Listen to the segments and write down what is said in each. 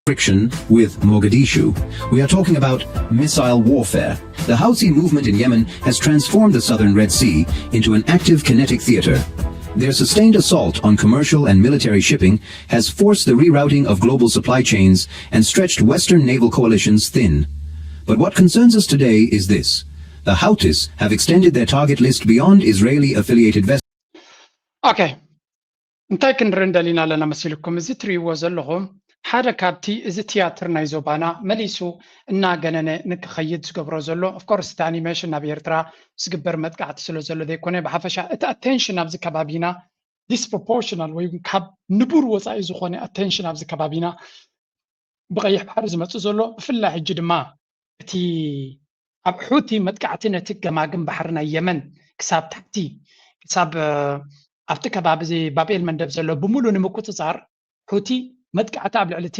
friction with Mogadishu. We are talking about missile warfare. The Houthi movement in Yemen has transformed the southern Red Sea into an active kinetic theater. Their sustained assault on commercial and military shipping has forced the rerouting of global supply chains and stretched Western naval coalitions thin. But what concerns us today is this. The Houthis have extended their target list beyond Israeli affiliated vessels. ኦኬ፣ እንታይ ክንርኢ እንደሊና ኣለና መሲልኩም? እዚ ትርእይዎ ዘለኹም ሓደ ካብቲ እዚ ትያትር ናይ ዞባና መሊሱ እናገነነ ንክኸይድ ዝገብሮ ዘሎ፣ ኦፍኮርስ እቲ ኣኒሜሽን ናብ ኤርትራ ዝግበር መጥቃዕቲ ስለ ዘሎ ዘይኮነ፣ ብሓፈሻ እቲ ኣቴንሽን ኣብዚ ከባቢና ዲስፕሮፖርሽናል ወይ እውን ካብ ንቡር ወፃኢ ዝኾነ ኣቴንሽን ኣብዚ ከባቢና ብቐይሕ ባሕሪ ዝመፅእ ዘሎ፣ ብፍላይ ሕጂ ድማ እቲ ኣብ ሑቲ መጥቃዕቲ ነቲ ገማግም ባሕሪ ናይ የመን ክሳብ ታሕቲ ክሳብ ኣብቲ ከባቢ እዚ ባብኤል መንደብ ዘሎ ብምሉ ንምቁፅፃር ሑቲ መጥቃዕቲ ኣብ ልዕሊ እቲ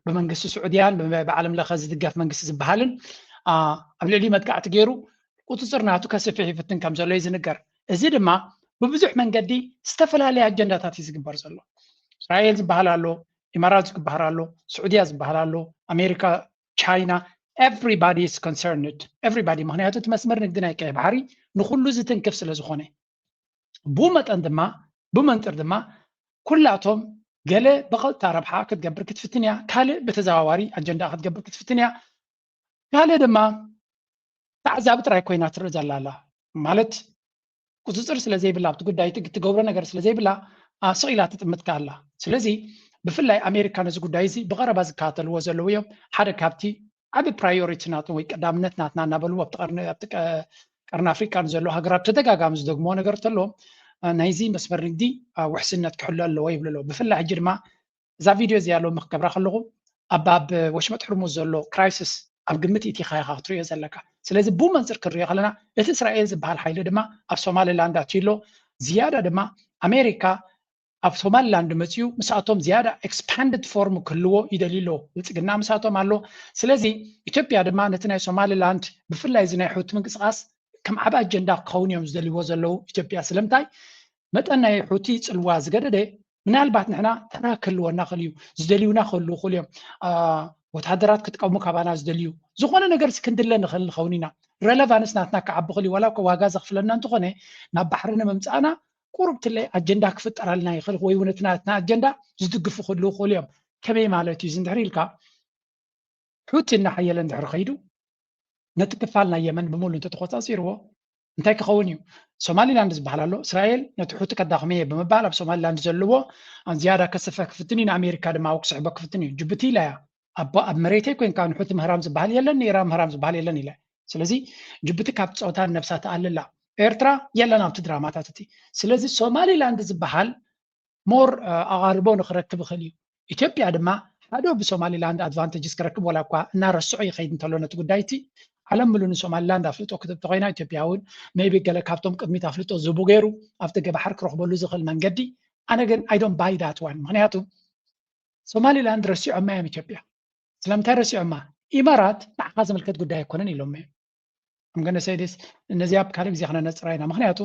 ብመንግስቲ ስዑድያን ብዓለም ለኸ ዝድገፍ መንግስቲ ዝበሃልን ኣብ ልዕሊ መጥቃዕቲ ገይሩ ቁፅፅር ናቱ ከስፍሕ ይፍትን ከም ዘሎ እዩ ዝንገር። እዚ ድማ ብብዙሕ መንገዲ ዝተፈላለየ ኣጀንዳታት እዩ ዝግበር ዘሎ። እስራኤል ዝበሃል ኣሎ፣ ኢማራት ዝበሃል ኣሎ፣ ስዑድያ ዝበሃል ኣሎ፣ ኣሜሪካ፣ ቻይና፣ everybody is concerned everybody። ምክንያቱ እቲ መስመር ንግዲ ናይ ቀይ ባሕሪ ንኩሉ ዝትንክፍ ስለ ዝኾነ፣ ብኡ መጠን ድማ ብመንፅር ድማ ኩላቶም ገለ ብቐጥታ ረብሓ ክትገብር ክትፍትን እያ፣ ካልእ ብተዘዋዋሪ ኣጀንዳ ክትገብር ክትፍትን እያ፣ ካልእ ድማ ተዓዛቢ ጥራይ ኮይና ትርኢ ዘላ ኣላ። ማለት ቁፅፅር ስለ ዘይብላ ኣብቲ ጉዳይ ትገብሮ ነገር ስለ ዘይብላ ስቕ ኢላ ትጥምትካ ኣላ። ስለዚ ብፍላይ ኣሜሪካ ነዚ ጉዳይ እዚ ብቐረባ ዝከታተልዎ ዘለዉ እዮም። ሓደ ካብቲ ዓቢ ፕራዮሪቲ ናቶም ወይ ቀዳምነት ናትና እናበሉ ኣብቲ ቀርኒ ኣፍሪቃ ንዘለዉ ሃገራት ተደጋጋሚ ዝደግምዎ ነገር ተሎ ናይዚ መስመር ንግዲ ውሕስነት ክሕሎ ኣለዎ ይብሉ ኣለዉ። ብፍላይ ሕጂ ድማ እዛ ቪድዮ እዚኣ ሎሚ ክገብራ ከለኹ ኣብ ኣብ ወሽመጥ ሕርሙዝ ዘሎ ክራይሲስ ኣብ ግምት ኢቲኻ ኢኻ ክትሪኦ ዘለካ። ስለዚ ብኡ መንፅር ክንሪኦ ከለና እቲ እስራኤል ዝበሃል ሓይሊ ድማ ኣብ ሶማሊላንድ ኣትዩ ኣሎ። ዝያዳ ድማ ኣሜሪካ ኣብ ሶማሊላንድ መፅዩ ምስኣቶም ዝያዳ ኤክስፓንድድ ፎርም ክህልዎ ይደልዩ ኣሎ። ብልፅግና ምስኣቶም ኣሎ። ስለዚ ኢትዮጵያ ድማ ነቲ ናይ ሶማሊላንድ ብፍላይ እዚ ናይ ሑቲ ምንቅስቃስ ከም ዓቢ ኣጀንዳ ክኸውን እዮም ዝደልይዎ ዘለዉ ኢትዮጵያ። ስለምንታይ መጠን ናይ ሑቲ ፅልዋ ዝገደደ ምናልባት ንሕና ተራ ክህልወና ክእል እዩ፣ ዝደልዩና ክህልዉ ክእል እዮም፣ ወታደራት ክጥቀሙ ካባና ዝደልዩ ዝኾነ ነገር ክንድለ ንኽእል ንኸውን ኢና። ረለቫንስ ናትና ክዓቢ ክእል እዩ። ዋላ እኮ ዋጋ ዘኽፍለና እንተኾነ ናብ ባሕሪ ንምምፃእና ቁሩብ ትለይ ኣጀንዳ ክፍጠረልና ይኽእል ወይ እውን እቲ ናትና ኣጀንዳ ዝድግፉ ክህልዉ ክእል እዮም። ከመይ ማለት እዩ እዚ እንድሕር ኢልካ ሑቲ እናሓየለ እንድሕር ከይዱ ነቲ ክፋል ናይ የመን ብምሉ እንተተቆፃፂርዎ እንታይ ክኸውን እዩ? ሶማሊላንድ ዝበሃል ኣሎ። እስራኤል ነቲ ሑቲ ከዳኽመ እየ ብምባል ኣብ ሶማሊላንድ ዘለዎ ዝያዳ ከስፍሕ ክፍትን እዩ፣ ንኣሜሪካ ድማ ኣብኡ ክስሕቦ ክፍትን እዩ። ጅቡቲ ኢላ እያ ኣብ መሬተይ ኮይንካ ንሑቲ ምህራም ዝበሃል የለን፣ ንኢራን ምህራም ዝበሃል የለን ኢላ። ስለዚ ጅቡቲ ካብ ፆታ ነብሳ ትኣልላ። ኤርትራ የለን ኣብቲ ድራማታት እቲ። ስለዚ ሶማሊላንድ ዝበሃል ሞር ኣቓርቦ ንክረክብ ይኽእል እዩ። ኢትዮጵያ ድማ ሓደ ብሶማሊላንድ ኣድቫንቴጅስ ክረክብ ዋላ እኳ እናረስዖ ይኸይድ እንተሎ ነቲ ጉዳይ እቲ ዓለም ምሉ ንሶማሊላንድ ኣፍልጦ ክትብ ተኮይና ኢትዮጵያ እውን ሜቢ ገለ ካብቶም ቅድሚት ኣፍልጦ ዝህቡ ገይሩ ኣብ ደገ ባሕር ክረኽበሉ ዝኽእል መንገዲ ኣነ ግን I don't buy that one። ምክንያቱ ሶማሊላንድ ረሲዖማ እዮም ኢትዮጵያ። ስለምንታይ ረሲዖማ? ኢማራት ንዓኻ ዝምልከት ጉዳይ ኣይኮነን ኢሎም እዮም። I'm gonna say this፣ ነዚኣ ኣብ ካልእ ግዜ ክነነፅራ ኢና። ምክንያቱ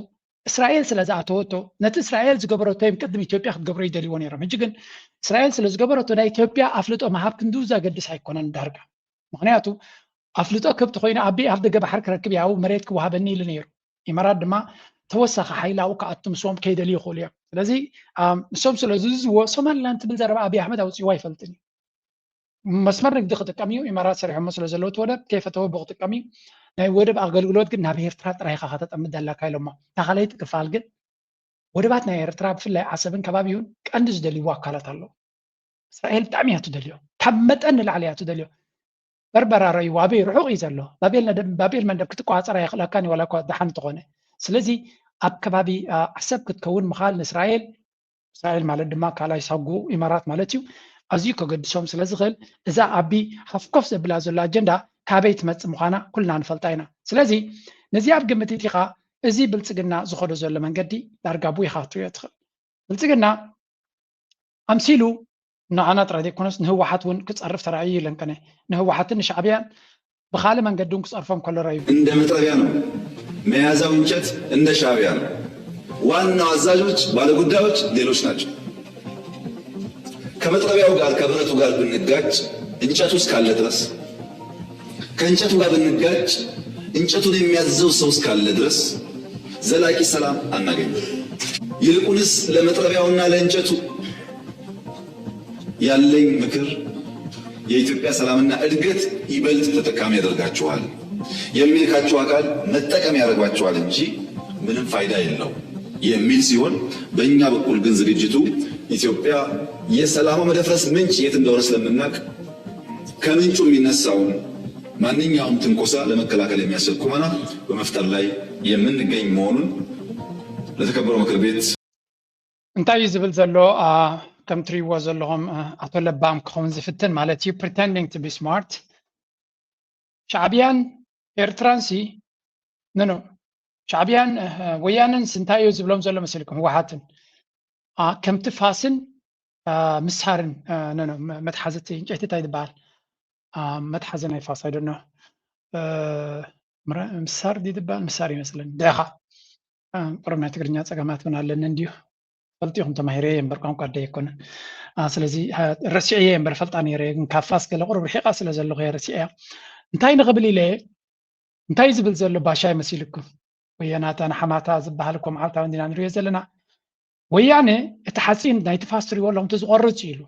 እስራኤል ስለ ዝኣተወቶ ነቲ እስራኤል ዝገበረቶ እዮም ቅድም ኢትዮጵያ ክትገብሮ ይደልይዎ ነይሮም። ሕጂ ግን እስራኤል ስለ ዝገበረቶ ናይ ኢትዮጵያ ኣፍልጦ ምሃብ ክንድኡ ዘገድስ ኣይኮነን ዳርጋ። ምክንያቱ ኣፍልጦ ክብ ተኮይኑ ኣቢ ኣብ ደገ ባሕር ክረክብ ያው መሬት ክወሃበኒ ኢሉ ነይሩ። ኢማራት ድማ ተወሳኺ ሓይሊ ኣብኡ ክኣቱ ምስዎም ከይደልዩ ይኽእሉ እዮም። ስለዚ ንሶም ስለ ዝዝዎ ሶማሊላንድ ትብል ዘረባ ኣብይ ኣሕመድ ኣውፅዎ ኣይፈልጥን እዩ። መስመር ንግዲ ክጥቀም እዩ። ኢማራት ሰሪሖሞ ስለ ዘለዉ እቲ ወደብ ከይፈተወ ብክጥቀም እዩ። ናይ ወደብ ኣገልግሎት ግን ናብ ኤርትራ ጥራይ ኢኻ ከተጠምድ ዘለካ ኢሎሞ። እታ ካልኣይቲ ክፋል ግን ወደባት ናይ ኤርትራ ብፍላይ ዓሰብን ከባቢውን ቀንዲ ዝደልይዎ ኣካላት ኣለዉ። እስራኤል ብጣዕሚ እያ ትደልዮ፣ ካብ መጠን ንላዕሊ እያ ትደልዮ። በርበራ ረእይዎ ኣበይ ርሑቕ እዩ ዘሎ። ባቤል ነደብ ባቤል መንደብ ክትቆፃፀራ የኽእለካን እዩ ዋላ እኳ ደሓን እንተኾነ። ስለዚ ኣብ ከባቢ ዓሰብ ክትከውን ምኻል ንእስራኤል እስራኤል ማለት ድማ ካልኣይ ሳጉ ኢማራት ማለት እዩ ኣዝዩ ከገድሶም ስለ ዝኽእል እዛ ኣቢ ሃፍኮፍ ዘብላ ዘሎ ኣጀንዳ ካበይ ትመፅእ ምዃና ኩልና ንፈልጣ ኢና። ስለዚ ነዚ ኣብ ግምት እቲኻ እዚ ብልፅግና ዝኸዶ ዘሎ መንገዲ ዳርጋ ቡይኻ ክትሪኦ ትኽእል። ብልፅግና ኣምሲሉ ንዓና ጥራይ ዘይኮነስ ንህወሓት እውን ክፀርፍ ተራእዩ ኢለን ቀነ ንህወሓትን ንሻዕብያን ብካልእ መንገዲ እውን ክፀርፎም ከሎ ረዩ። እንደ መጥረቢያ ነው። መያዛው እንጨት እንደ ሻዕቢያ ነው። ዋናው አዛዦች፣ ባለጉዳዮች ሌሎች ናቸው። ከመጥረቢያው ጋር ከብረቱ ጋር ብንጋጭ እንጨቱ እስካለ ድረስ፣ ከእንጨቱ ጋር ብንጋጭ እንጨቱን የሚያዘው ሰው እስካለ ድረስ ዘላቂ ሰላም አናገኝም። ይልቁንስ ለመጥረቢያውና ለእንጨቱ ያለኝ ምክር የኢትዮጵያ ሰላምና እድገት ይበልጥ ተጠቃሚ ያደርጋችኋል፣ የሚልካችሁ አካል መጠቀም ያደርጓችኋል እንጂ ምንም ፋይዳ የለው የሚል ሲሆን፣ በእኛ በኩል ግን ዝግጅቱ ኢትዮጵያ የሰላሙ መደፍረስ ምንጭ የት እንደሆነ ስለምናውቅ ከምንጩ የሚነሳውን ማንኛውም ትንኮሳ ለመከላከል የሚያስችል ቁመና በመፍጠር ላይ የምንገኝ መሆኑን ለተከበረው ምክር ቤት እንታይ እዩ ዝብል ዘሎ? ከም ትሪእዎ ዘለኹም ኣቶ ለባም ክኸውን ዝፍትን ማለት እዩ፣ pretending to be smart። ሻዕብያን ኤርትራን ሲ ኖ ኖ ሻዕብያን ወያነን እንታይ እዩ ዝብሎም ዘሎ መሲልኩም? ህወሓትን ከምቲ ፋስን ምሳርን መትሓዚ ዕንጨይቲ እንታይ ዝበሃል መትሓዚ ናይ ፋስ ኣይደኖ ምሳር ድዩ ዝበሃል? ምሳር ይመስለኒ። ደኻ ቁሩብ ናይ ትግርኛ ፀገማት እውን ኣለኒ እንድዩ። ፈልጢኹም ተማሂረ እየ እምበር ቋንቋ ኣደይ ኣይኮነን። ስለዚ ረሲዐ እየ እምበር ፈልጣ ነይረ እየ፣ ግን ካብ ፋስ ገለ ቁሩብ ርሒቓ ስለ ዘለኹ እየ ረሲዐያ። እንታይ ንኽብል ኢለ እየ? እንታይ ዝብል ዘሎ ባሻይ መሲልኩም? ወየናታ ንሓማታ ዝበሃል እኮ መዓልታዊ እንዲና ንሪኦ ዘለና። ወያነ እቲ ሓፂን ናይቲ ፋስ ትሪእዎ ኣለኹም እቲ ዝቆርፅ እዩ ኢሉ፣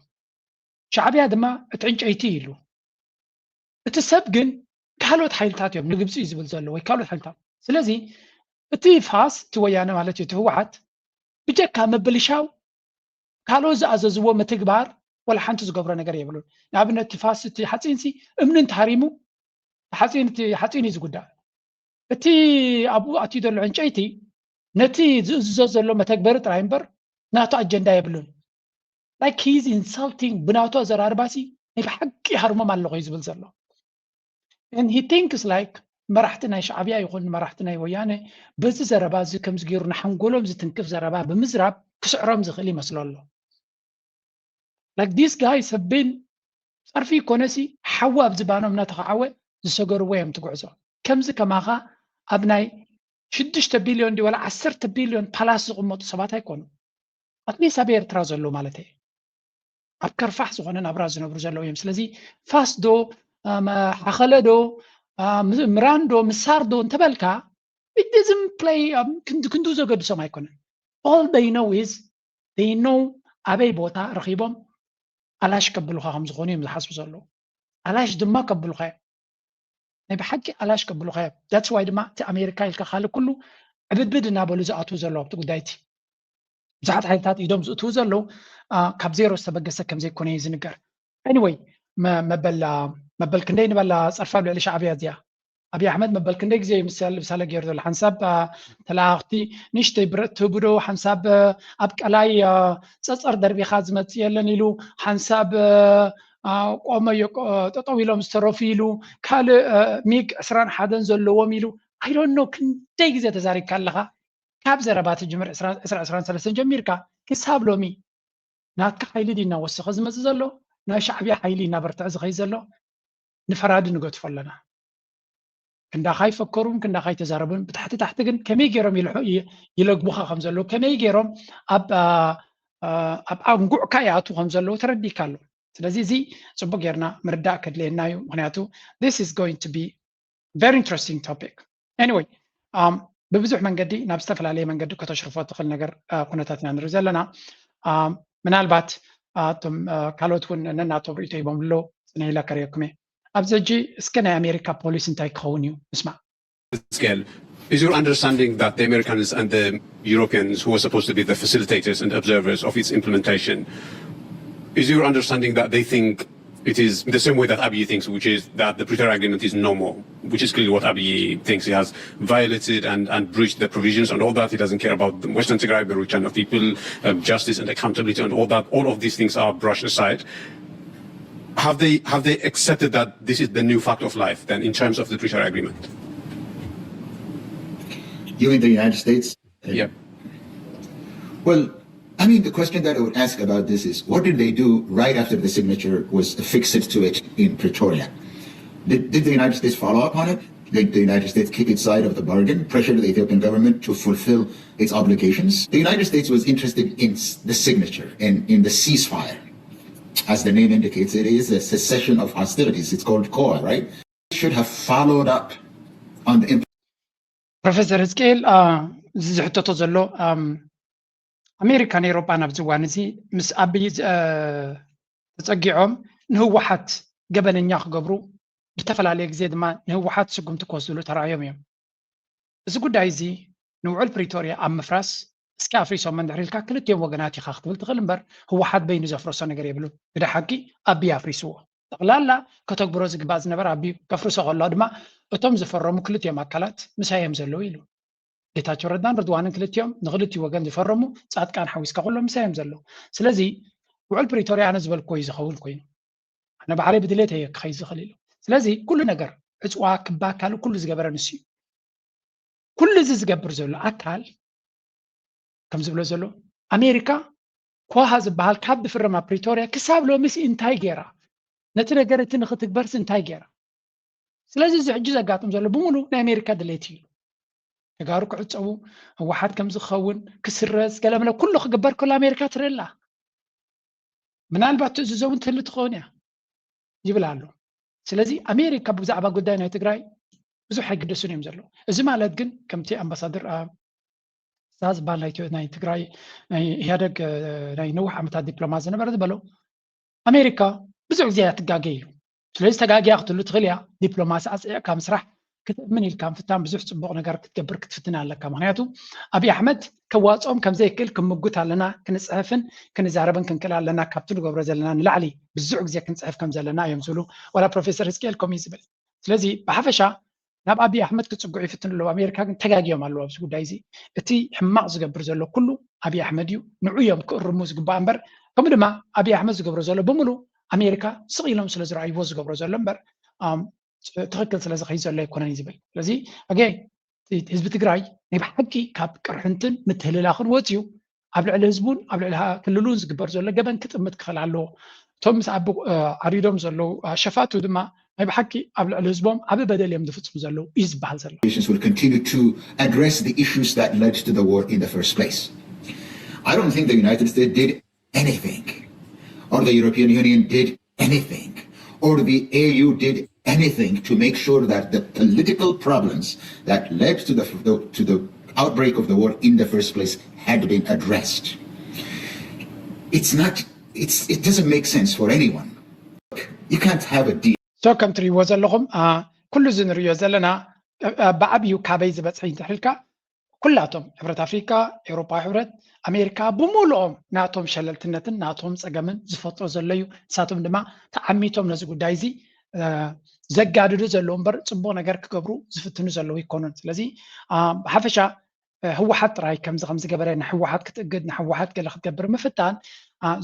ሻዕብያ ድማ እቲ ዕንጨይቲ እዩ ኢሉ። እቲ ሰብ ግን ካልኦት ሓይልታት እዮም ንግብፂ እዩ ዝብል ዘሎ ወይ ካልኦት ሓይልታት። ስለዚ እቲ ፋስ እቲ ወያነ ማለት እዩ እቲ ህወሓት ብጀካ ምብልሻው ካልኦት ዝኣዘዝዎ ምትግባር ወላ ሓንቲ ዝገብሮ ነገር የብሉን። ንኣብነት እቲ ፋስ እቲ ሓፂን ሲ እምኒ እንተሃሪሙ ሓፂን እቲ ሓፂን እዩ ዝጉዳእ። እቲ ኣብኡ ኣትዩ ዘሎ ዕንጨይቲ ነቲ ዝእዝዞ ዘሎ መተግበሪ ጥራይ እምበር ናቱ ኣጀንዳ የብሉን። Like he's insulting ብናቱ ኣዘራርባሲ ናይ ብሓቂ ሃርሞም ኣለኹ እዩ ዝብል ዘሎ። And he thinks like መራሕቲ ናይ ሻዕብያ ይኹን መራሕቲ ናይ ወያነ በዚ ዘረባ እዚ ከምዚ ገይሩ ንሓንጎሎም ዝትንክፍ ዘረባ ብምዝራብ ክስዕሮም ዝኽእል ይመስሎ ኣሎ። Like this guy ሰብ ጸርፊ ይኮነሲ ሓዊ ኣብ ዝባኖም እናተኸዓወ ዝሰገርዎ እዮም ትጉዕዞ። ከምዚ ከማኻ ኣብ ናይ ሽዱሽተ ቢልዮን ድዩ ወላ ዓሰርተ ቢልዮን ፓላስ ዝቕመጡ ሰባት ኣይኮኑ። ኣትሊስት ኣብ ኤርትራ ዘለዉ ማለት እየ። ኣብ ከርፋሕ ዝኾነ ናብራ ዝነብሩ ዘለዉ እዮም። ስለዚ ፋስ ዶ ሓኸለ ዶ ምራን ዶ ምሳር ዶ እንተበልካ it doesn't play ክንዱ ክንዱ ዘገድሶም ኣይኮነን። All they know is they know ኣበይ ቦታ ረኺቦም ኣላሽ ከብሉኻ ከም ዝኾኑ እዮም ዝሓስቡ ዘለዉ። ኣላሽ ድማ ከብሉኻ እዮም። ናይ ብሓቂ ኣላሽ ከብሉኻ እዮም። That's why ድማ እቲ ኣሜሪካ ኢልካ ካልእ ኩሉ ዕብድብድ እናበሉ ዝኣትዉ ዘለዉ ኣብቲ ጉዳይ እቲ ብዙሓት ሓይልታት ኢዶም ዝእትዉ ዘለዉ ካብ ዜሮ ዝተበገሰ ከም ዘይኮነ እዩ ዝንገር። Anyway መበል መበል ክንደይ ንበላ ጸርፋ ኣብ ልዕሊ ሻዕብያ እዚኣ ኣብይ ኣሕመድ መበል ክንደይ ግዜ እዩ ምሳሌ ገይሩ ዘሎ ሓንሳብ ተለኣኽቲ ንእሽተይ ብረት ትህቡ ዶ ሓንሳብ ኣብ ቀላይ ጸጸር ደርቢኻ ዝመጽእ የለን ኢሉ ሓንሳብ ቆመዮ ጠጠው ኢሎም ዝተረፉ ኢሉ ካልእ ሚግ ዕስራን ሓደን ዘለዎም ኢሉ I don't know ክንደይ ግዜ ተዛሪብካ ኣለኻ ካብ ዘረባ ትጅምር ዕስራ ዕስራን ሰለስተን ጀሚርካ ክሳብ ሎሚ ናትካ ሓይሊ ድዩ እናወሰኸ ዝመፅእ ዘሎ ናይ ሻዕብያ ሓይሊ እናበርትዐ ዝኸይድ ዘሎ ንፈራዲ ንገድፎ ኣለና። ክንዳኻ ይፈከሩን ክንዳኻ ይተዛረቡን ብታሕቲ ታሕቲ ግን ከመይ ገይሮም ይለግቡኻ ከም ዘለዉ ከመይ ገይሮም ኣብ ኣብ ኣንጉዕካ ይኣትዉ ከም ዘለዉ ተረዲእካ ኣሎ። ስለዚ እዚ ፅቡቅ ጌርና ምርዳእ ከድልየና እዩ። ምክንያቱ this is going to be very interesting topic. Anyway ብብዙሕ መንገዲ ናብ ዝተፈላለየ መንገዲ ከተሽርፎ ትኽእል ነገር ኩነታት ኢና ንርኢ ዘለና። ምናልባት እቶም ካልኦት እውን ነናቶም ርእይቶ ሂቦም ኣለዉ። ፅነ ኢለ ከርእየኩም እየ። ኣብዚ ሕጂ እስከ ናይ ኣሜሪካ ፖሊስ እንታይ ክኸውን እዩ ንስማዕ። Is your understanding that the Americans and the Europeans, who are supposed to be the facilitators and observers of its implementation, is your understanding that they think it is the same way that Abiy thinks, which is that the Pretoria Agreement is no more, which is clearly what Abiy thinks. He has violated and, and breached the provisions and all that. He doesn't care about the Western Tigray, the Ruchana people, um, justice and accountability and all that. All of these things are brushed aside. Have they have they accepted that this is the new fact of life then in terms of the Pretoria Agreement? You mean the United States? Yeah. Well, I mean, the question that I would ask about this is, what did they do right after the signature was affixed to it in Pretoria? Did, did the United States follow up on it? Did the United States keep its side of the bargain, pressure the Ethiopian government to fulfill its obligations? The United States was interested in the signature and in the ceasefire. As the name indicates, it is a cessation of hostilities. It's called COA, right? Should have followed up on the ፕሮፌሰር ህዝቅኤል፣ እዚ ዝሕተቶ ዘሎ፣ ኣሜሪካን ኤውሮጳን ኣብዚ እዋን እዚ ምስ ኣቢ ተጸጊዖም ንህወሓት ገበነኛ ክገብሩ፣ ብተፈላለየ ግዜ ድማ ንህወሓት ስጉምቲ ክወስድሉ ተራእዮም እዮም። እዚ ጉዳይ እዚ ንውዕል ፕሪቶርያ ኣብ ምፍራስ፣ እስኪ ኣፍሪሶም እንድሕር ኢልካ ክልቲኦም ወገናት ኢኻ ክትብል ትኽእል እምበር፣ ህወሓት በይኑ ዘፍረሶ ነገር የብሉን። ግደ ሓቂ ኣቢ ኣፍሪስዎ። ጠቕላላ ከተግብሮ ዝግባእ ዝነበረ ኣቢ ከፍርሶ ከሎ ድማ፣ እቶም ዝፈረሙ ክልቲኦም ኣካላት ምሳይ እዮም ዘለዉ ኢሉ። ጌታቸው ረዳን ርድዋንን ክልቲኦም፣ ንክልቲኡ ወገን ዝፈረሙ ጻድቃን ሓዊስካ ኩሎም ምሳይ እዮም ዘለዉ። ስለዚ ውዕል ፕሪቶርያ ኣነ ዝበልክዎ እዩ ዝኸውን ኮይኑ፣ ኣነ ባዕለይ ብድሌት እየ ክኸይድ ዝኽእል ኢሉ። ስለዚ ኩሉ ነገር ዕፅዋ ክባካሉ ኩሉ ዝገበረ ንሱ እዩ። ኩሉ እዚ ዝገብር ዘሎ ኣካል ከም ዝብሎ ዘሎ ኣሜሪካ ኮሃ ዝበሃል ካብ ብፍርም ኣብ ፕሪቶርያ ክሳብ ሎምስ እንታይ ገይራ? ነቲ ነገር እቲ ንክትግበርስ እንታይ ገይራ? ስለዚ እዚ ሕጂ ዘጋጥም ዘሎ ብምሉ ናይ ኣሜሪካ ድሌት እዩ። ተጋሩ ክዕፀቡ፣ ህወሓት ከም ዝኸውን ክስረዝ ገለመለ ኩሉ ክግበር ከሎ ኣሜሪካ ትርላ። ምናልባት ትእዝዞ እውን ትህሉ ትኸውን እያ ይብል ኣሎ። ስለዚ ኣሜሪካ ብዛዕባ ጉዳይ ናይ ትግራይ ብዙሕ ኣይግደሱን እዮም ዘለዉ። እዚ ማለት ግን ከምቲ ኣምባሳደር ሳ ዝበሃል ናይ ትግራይ ናይ ኢህደግ ናይ ነዊሕ ዓመታት ዲፕሎማት ዝነበረ ዝበሎ ኣሜሪካ ብዙሕ ግዜ እያ ትጋገ ኢሉ። ስለዚ ተጋጊያ ክትህሉ ትኽእል እያ። ዲፕሎማሲ ኣፅዒቕካ ምስራሕ ክትእምን ኢልካ ምፍታን ብዙሕ ፅቡቕ ነገር ክትገብር ክትፍትን ኣለካ። ምክንያቱ ኣብይ ኣሕመድ ከዋፅኦም ከምዘይክእል ክምጉት ኣለና፣ ክንፅሕፍን ክንዛረብን ክንክእል ኣለና። ካብቲ ንገብሮ ዘለና ንላዕሊ ብዙሕ ግዜ ክንፅሕፍ ከም ዘለና እዮም ዝብሉ። ዋላ ፕሮፌሰር ህዝቅኤል ከምኡ እዩ ዝብል። ስለዚ ብሓፈሻ ናብ ኣብይ ኣሕመድ ክፅግዑ ይፍትኑ ኣለዉ። ኣሜሪካ ግን ተጋጊዮም ኣለዉ ኣብዚ ጉዳይ እዚ። እቲ ሕማቕ ዝገብር ዘሎ ኩሉ ኣብይ ኣሕመድ እዩ። ንዑ እዮም ክእርሙ ዝግባእ እምበር ከምኡ ድማ ኣብይ ኣሕመድ ዝገብሮ ዘሎ ብምሉ ኣሜሪካ ስቕ ኢሎም ስለ ዝረኣይዎ ዝገብሮ ዘሎ እምበር ትኽክል ስለ ዝኸይድ ዘሎ ኣይኮነን እዩ ዝብል። ስለዚ ኣገ ህዝቢ ትግራይ ናይ ብሓቂ ካብ ቅርሕንትን ምትህልላኽን ወፂኡ ኣብ ልዕሊ ህዝቡን ኣብ ልዕሊ ክልሉን ዝግበር ዘሎ ገበን ክጥምት ክኽእል ኣለዎ። እቶም ምስ ኣቢ ዓሪዶም ዘለዉ ሸፋቱ ድማ ናይ ብሓቂ ኣብ ልዕሊ ህዝቦም ዓቢ በደል እዮም ዝፍፅሙ ዘለዉ እዩ ዝበሃል ዘሎ። Will continue to address the issues that led to the war in the first place. I don't think the United States did anything, or the European Union did anything, or the A U did anything to make sure that the political problems that led to the, the to the outbreak of the war in the first place had been addressed. It's not. It's, it doesn't make sense for anyone. You can't have a deal. So ከም ትሪእዎ ዘለኹም ኩሉ እዚ ንሪኦ ዘለና ብዓብዩ ካበይ ዝበፅሐ እንተሕልካ ኩላቶም ሕብረት ኣፍሪካ፣ ኤውሮፓዊ ሕብረት፣ ኣሜሪካ ብምሉኦም ናቶም ሸለልትነትን ናቶም ፀገምን ዝፈጥሮ ዘለዩ። ንሳቶም ድማ ተዓሚቶም ነዚ ጉዳይ እዚ ዘጋድዱ ዘለዉ እምበር ፅቡቕ ነገር ክገብሩ ዝፍትኑ ዘለዉ ይኮኑን። ስለዚ ብሓፈሻ ህወሓት ጥራይ ከምዚ ከም ዝገበረ ንህወሓት ክትእግድ ንህወሓት ገለ ክትገብር ምፍታን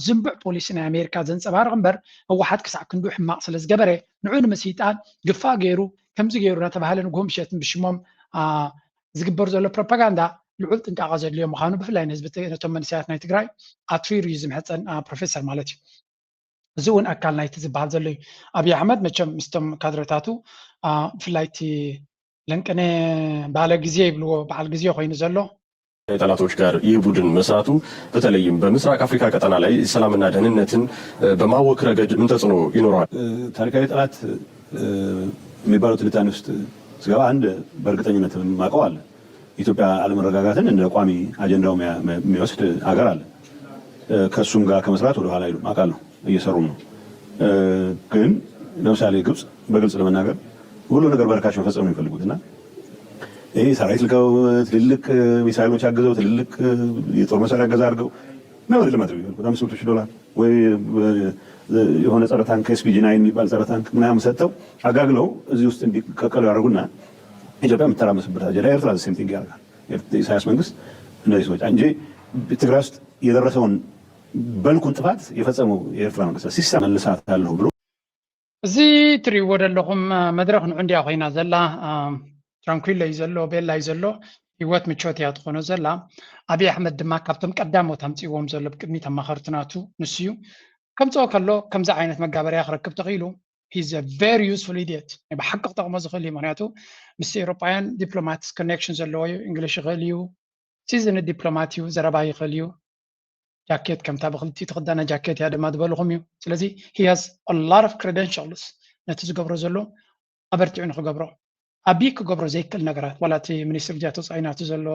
ዝንቡዕ ፖሊሲ ናይ ኣሜሪካ ዘንፀባርቕ እምበር ህወሓት ክሳዕ ክንዱ ሕማቕ ስለ ዝገበረ ንዑ ንምስይጣን ግፋ ገይሩ ከምዚ ገይሩ እናተባሃለ ንግሆ ምሸትን ብሽሞም ዝግበር ዘሎ ፕሮፓጋንዳ ልዑል ጥንቃቐ ዘድልዮ ምዃኑ ብፍላይ ንህዝቢ ነቶም መንእሰያት ናይ ትግራይ ኣትሪሩ እዩ ዝምሕፀን ፕሮፌሰር ማለት እዩ። እዚ እውን ኣካል ናይቲ ዝበሃል ዘሎ እዩ። ኣብይ ኣሕመድ መቸም ምስቶም ካድረታቱ ብፍላይ እቲ ለንቅነ ባለ ግዜ ይብልዎ በዓል ግዜ ኮይኑ ዘሎ ጠላቶች ጋር ይህ ቡድን መስራቱ በተለይም በምስራቅ አፍሪካ ቀጠና ላይ ሰላምና ደህንነትን በማወክ ረገድ ምን ተጽዕኖ ይኖረዋል? ታሪካዊ ጠላት የሚባለው ትንታኔ ውስጥ ስገባ አንድ በእርግጠኝነት የማውቀው አለ። ኢትዮጵያ አለመረጋጋትን እንደ ቋሚ አጀንዳው የሚወስድ ሀገር አለ። ከእሱም ጋር ከመስራት ወደኋላ አይሉም፣ አውቃለሁ፣ እየሰሩም ነው። ግን ለምሳሌ ግብፅ በግልጽ ለመናገር ሁሉ ነገር በርካሽ መፈጸም ነው የሚፈልጉት እና ይሄ ሰራዊት ልከው ትልልቅ ሚሳይሎች አግዘው ትልልቅ የጦር መሳሪያ እገዛ አድርገው ነው አይደለም አድርገው የሚፈልጉት አምስት መቶ ሺህ ዶላር ወይ የሆነ ጸረ ታንክ ኤስፒጂ ናይን የሚባል ጸረ ታንክ ምናምን ሰጥተው አጋግለው እዚህ ውስጥ እንዲቀቀሉ ያደርጉና ኢትዮጵያ የምትተራመስበት ደረጃ ኤርትራ ሴም ቲንግ ያደርጋል። ኢሳያስ መንግስት እነዚህ ሰዎች እንጂ ትግራይ ውስጥ የደረሰውን በልኩን ጥፋት የፈጸመው የኤርትራ መንግስት ሲሳ መልሳት አለሁ ብሎ እዚ ትሪእዎ ዘለኹም መድረኽ ንዑ እንዲያ ኮይና ዘላ ትራንኩሎ እዩ ዘሎ ቤላ እዩ ዘሎ ህይወት ምቾት እያ ትኾኖ ዘላ። ኣብይ ኣሕመድ ድማ ካብቶም ቀዳሞት ኣምፅእዎም ዘሎ ብቅድሚት ኣማኸርቲ ናቱ ንሱ እዩ። ከምፅኦ ከሎ ከምዚ ዓይነት መጋበርያ ክረክብ ተኽኢሉ he's a very useful idiot ናይ ብሓቂ ክጠቕሞ ዝኽእል እዩ። ምክንያቱ ምስ ኤውሮጳውያን ዲፕሎማትስ ኮኔክሽን ዘለዎ እዩ። እንግሊሽ ይኽእል እዩ። ሲዝን ዲፕሎማት እዩ። ዘረባ ይኽእል እዩ። ጃኬት ከምታ ብክልቲኡ ትኽደና ጃኬት እያ ድማ ዝበልኹም እዩ። ስለዚ he has a lot of credentials ነቲ ዝገብሮ ዘሎ ኣበርቲዑ ንክገብሮ። ኣቢ ክገብሮ ዘይክእል ነገራት፣ ዋላ እቲ ሚኒስትር ጉዳያት ወፃኢ ናቱ ዘሎ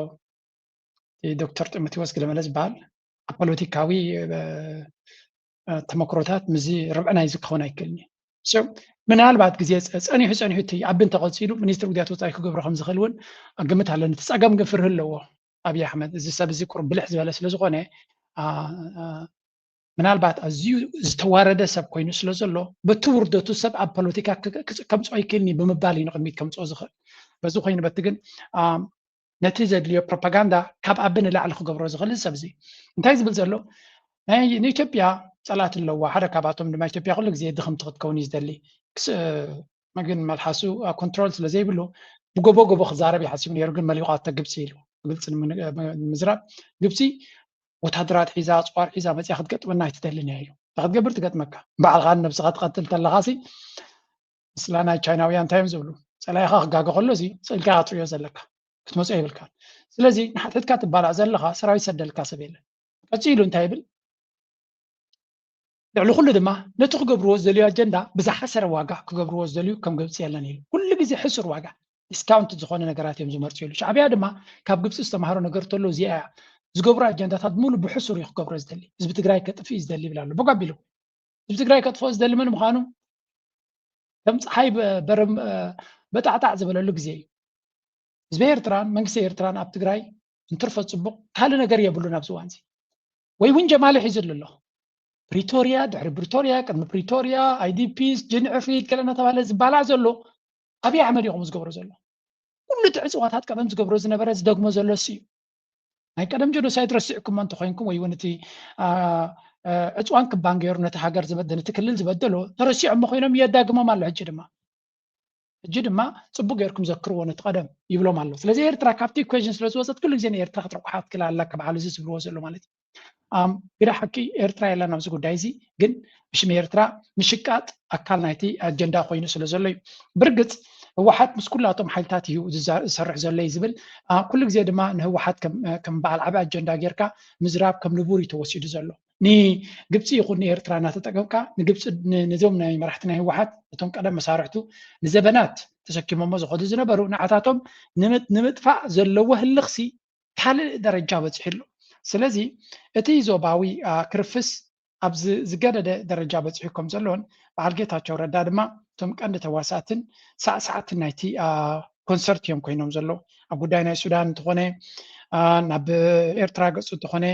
ዶክተር ጢሞቴዎስ ገለመለ ዝበሃል ኣብ ፖለቲካዊ ተመክሮታት ምስዚ ርብዕናይ እዚ ክኸውን ኣይክእልን እዩ። ምናልባት ግዜ ጸኒሑ ጸኒሑ እቲ ኣቢ እንተቐፂሉ ሚኒስትር ጉዳያት ወፃኢ ክገብሮ ከም ዝኽእል እውን ግምት ኣለኒ። እቲ ፀገም ግን ፍርሂ ኣለዎ ኣብይ ኣሕመድ። እዚ ሰብ እዚ ቁሩብ ብልሕ ዝበለ ስለ ዝኾነ ምናልባት ኣዝዩ ዝተዋረደ ሰብ ኮይኑ ስለ ዘሎ በቲ ውርደቱ ሰብ ኣብ ፖለቲካ ከምፅኦ ኣይክእልን እዩ ብምባል እዩ ንቅድሚት ከምፅኦ ዝኽእል። በዚ ኮይኑ በቲ ግን ነቲ ዘድልዮ ፕሮፓጋንዳ ካብ ኣቢ ንላዕሊ ክገብሮ ዝኽእል ሰብ እዚ እንታይ ዝብል ዘሎ ናይ ንኢትዮጵያ ፀላት ኣለዋ። ሓደ ካብኣቶም ድማ ኢትዮጵያ ኩሉ ግዜ ድኽምቲ ክትከውን እዩ ዝደሊ። ግን መልሓሱ ኮንትሮል ስለ ዘይብሉ ብጎቦ ጎቦ ክዛረብ ይሓስብ ነይሩ። ግን መሊቋቶ ግብፂ ኢሉ ብግልፂ ንምዝራብ ግብፂ ወታደራት ሒዛ ኣፅዋር ሒዛ መፅያ ክትገጥመና ኣይትደልን እያ ኢሉ። እንታይ ክትገብር ትገጥመካ? ባዕልኻ ነብስኻ ትቐትል ተለኻ ሲ ምስላ ናይ ቻይናውያን እንታይ እዮም ዝብሉ? ፀላኢኻ ክጋገ ከሎ እዚ ስእልካ ኢኻ ትሪኦ ዘለካ ክትመፅኦ የብልካን። ስለዚ ንሓትሕትካ ትባላዕ ዘለኻ ሰራዊት ሰደልካ ሰብ የለን። ቀፂሉ እንታይ ይብል? ልዕሊ ኩሉ ድማ ነቲ ክገብርዎ ዝደልዩ ኣጀንዳ ብዝሓሰረ ዋጋ ክገብርዎ ዝደልዩ ከም ግብፂ የለን ኢሉ። ኩሉ ግዜ ሕሱር ዋጋ ዲስካውንት ዝኾነ ነገራት እዮም ዝመርፅሉ። ሻዕብያ ድማ ካብ ግብፂ ዝተምሃሮ ነገር ተሎ እዚኣ እያ። ዝገብሩ ኣጀንዳታት ሙሉ ብሕሱር እዩ ክገብሮ ዝደሊ። ህዝቢ ትግራይ ከጥፍእ እዩ ዝደሊ ይብል ኣሎ። በጓ ኣቢሉ ህዝቢ ትግራይ ከጥፍኦ ዝደሊ መን ምዃኑ ከም ፀሓይ በጣዕጣዕ ዝበለሉ ግዜ እዩ። ህዝቢ ኤርትራን መንግስቲ ኤርትራን ኣብ ትግራይ እንትርፎ ፅቡቕ ካልእ ነገር የብሉን ኣብዚ እዋን እዚ። ወይ እውን ጀማሊ ሒዙ ኣሎ። ፕሪቶርያ፣ ድሕሪ ፕሪቶርያ፣ ቅድሚ ፕሪቶርያ፣ ኣይዲፒስ፣ ጅንዕፍሪት ገለ እናተባህለ ዝባላዕ ዘሎ ኣብይ ኣሕመድ እዩ ከምኡ ዝገብሮ ዘሎ። ኩሉ እቲ ዕፅዋታት ቀደም ዝገብሮ ዝነበረ ዝደግሞ ዘሎ እሱ እዩ። ናይ ቀደም ጀኖሳይድ ረሲዕኩሞ እንተኮይንኩም ወይ እውን እቲ ዕፅዋን ክባን ገይሩ ነቲ ሃገር ዝበደለ እቲ ክልል ዝበደሎ ተረሲዖሞ ኮይኖም የዳግሞም ኣሎ። ሕጂ ድማ ሕጂ ድማ ፅቡቅ ገይርኩም ዘክርዎ ነቲ ቀደም ይብሎም ኣሎ። ስለዚ ኤርትራ ካብቲ ኢኩዌሽን ስለ ዝወፀት ኩሉ ግዜ ንኤርትራ ክትረቋሓ ክትክእል ኣላ ካብ ዓሉ እዚ ዝብልዎ ዘሎ ማለት እዩ። ግዳ ሓቂ ኤርትራ የላን ኣብዚ ጉዳይ እዚ፣ ግን ብሽም ኤርትራ ምሽቃጥ ኣካል ናይቲ ኣጀንዳ ኮይኑ ስለ ዘሎ እዩ። ብርግፅ ህወሓት ምስ ኩላቶም ሓይልታት እዩ ዝሰርሕ ዘሎ እዩ ዝብል። ኩሉ ግዜ ድማ ንህወሓት ከም በዓል ዓቢ ኣጀንዳ ጌርካ ምዝራብ ከም ንቡር እዩ ተወሲዱ ዘሎ። ንግብፂ ይኹን ንኤርትራ እናተጠቀምካ ንግብፂ ነዞም ናይ መራሕቲ ናይ ህወሓት ነቶም ቀደም መሳርሕቱ ንዘበናት ተሰኪሞሞ ዝኸዱ ዝነበሩ ንዓታቶም ንምጥፋእ ዘለዎ ህልኽሲ ካልእ ደረጃ በፂሑ ኣሎ። ስለዚ እቲ ዞባዊ ክርፍስ ኣብ ዝገደደ ደረጃ በፂሑ ከም ዘሎን በዓል ጌታቸው ረዳ ድማ እቶም ቀንዲ ተዋሳእትን ሳዕሳዕትን ናይቲ ኮንሰርት እዮም ኮይኖም ዘሎ። ኣብ ጉዳይ ናይ ሱዳን እንተኾነ ናብ ኤርትራ ገፁ እንተኾነ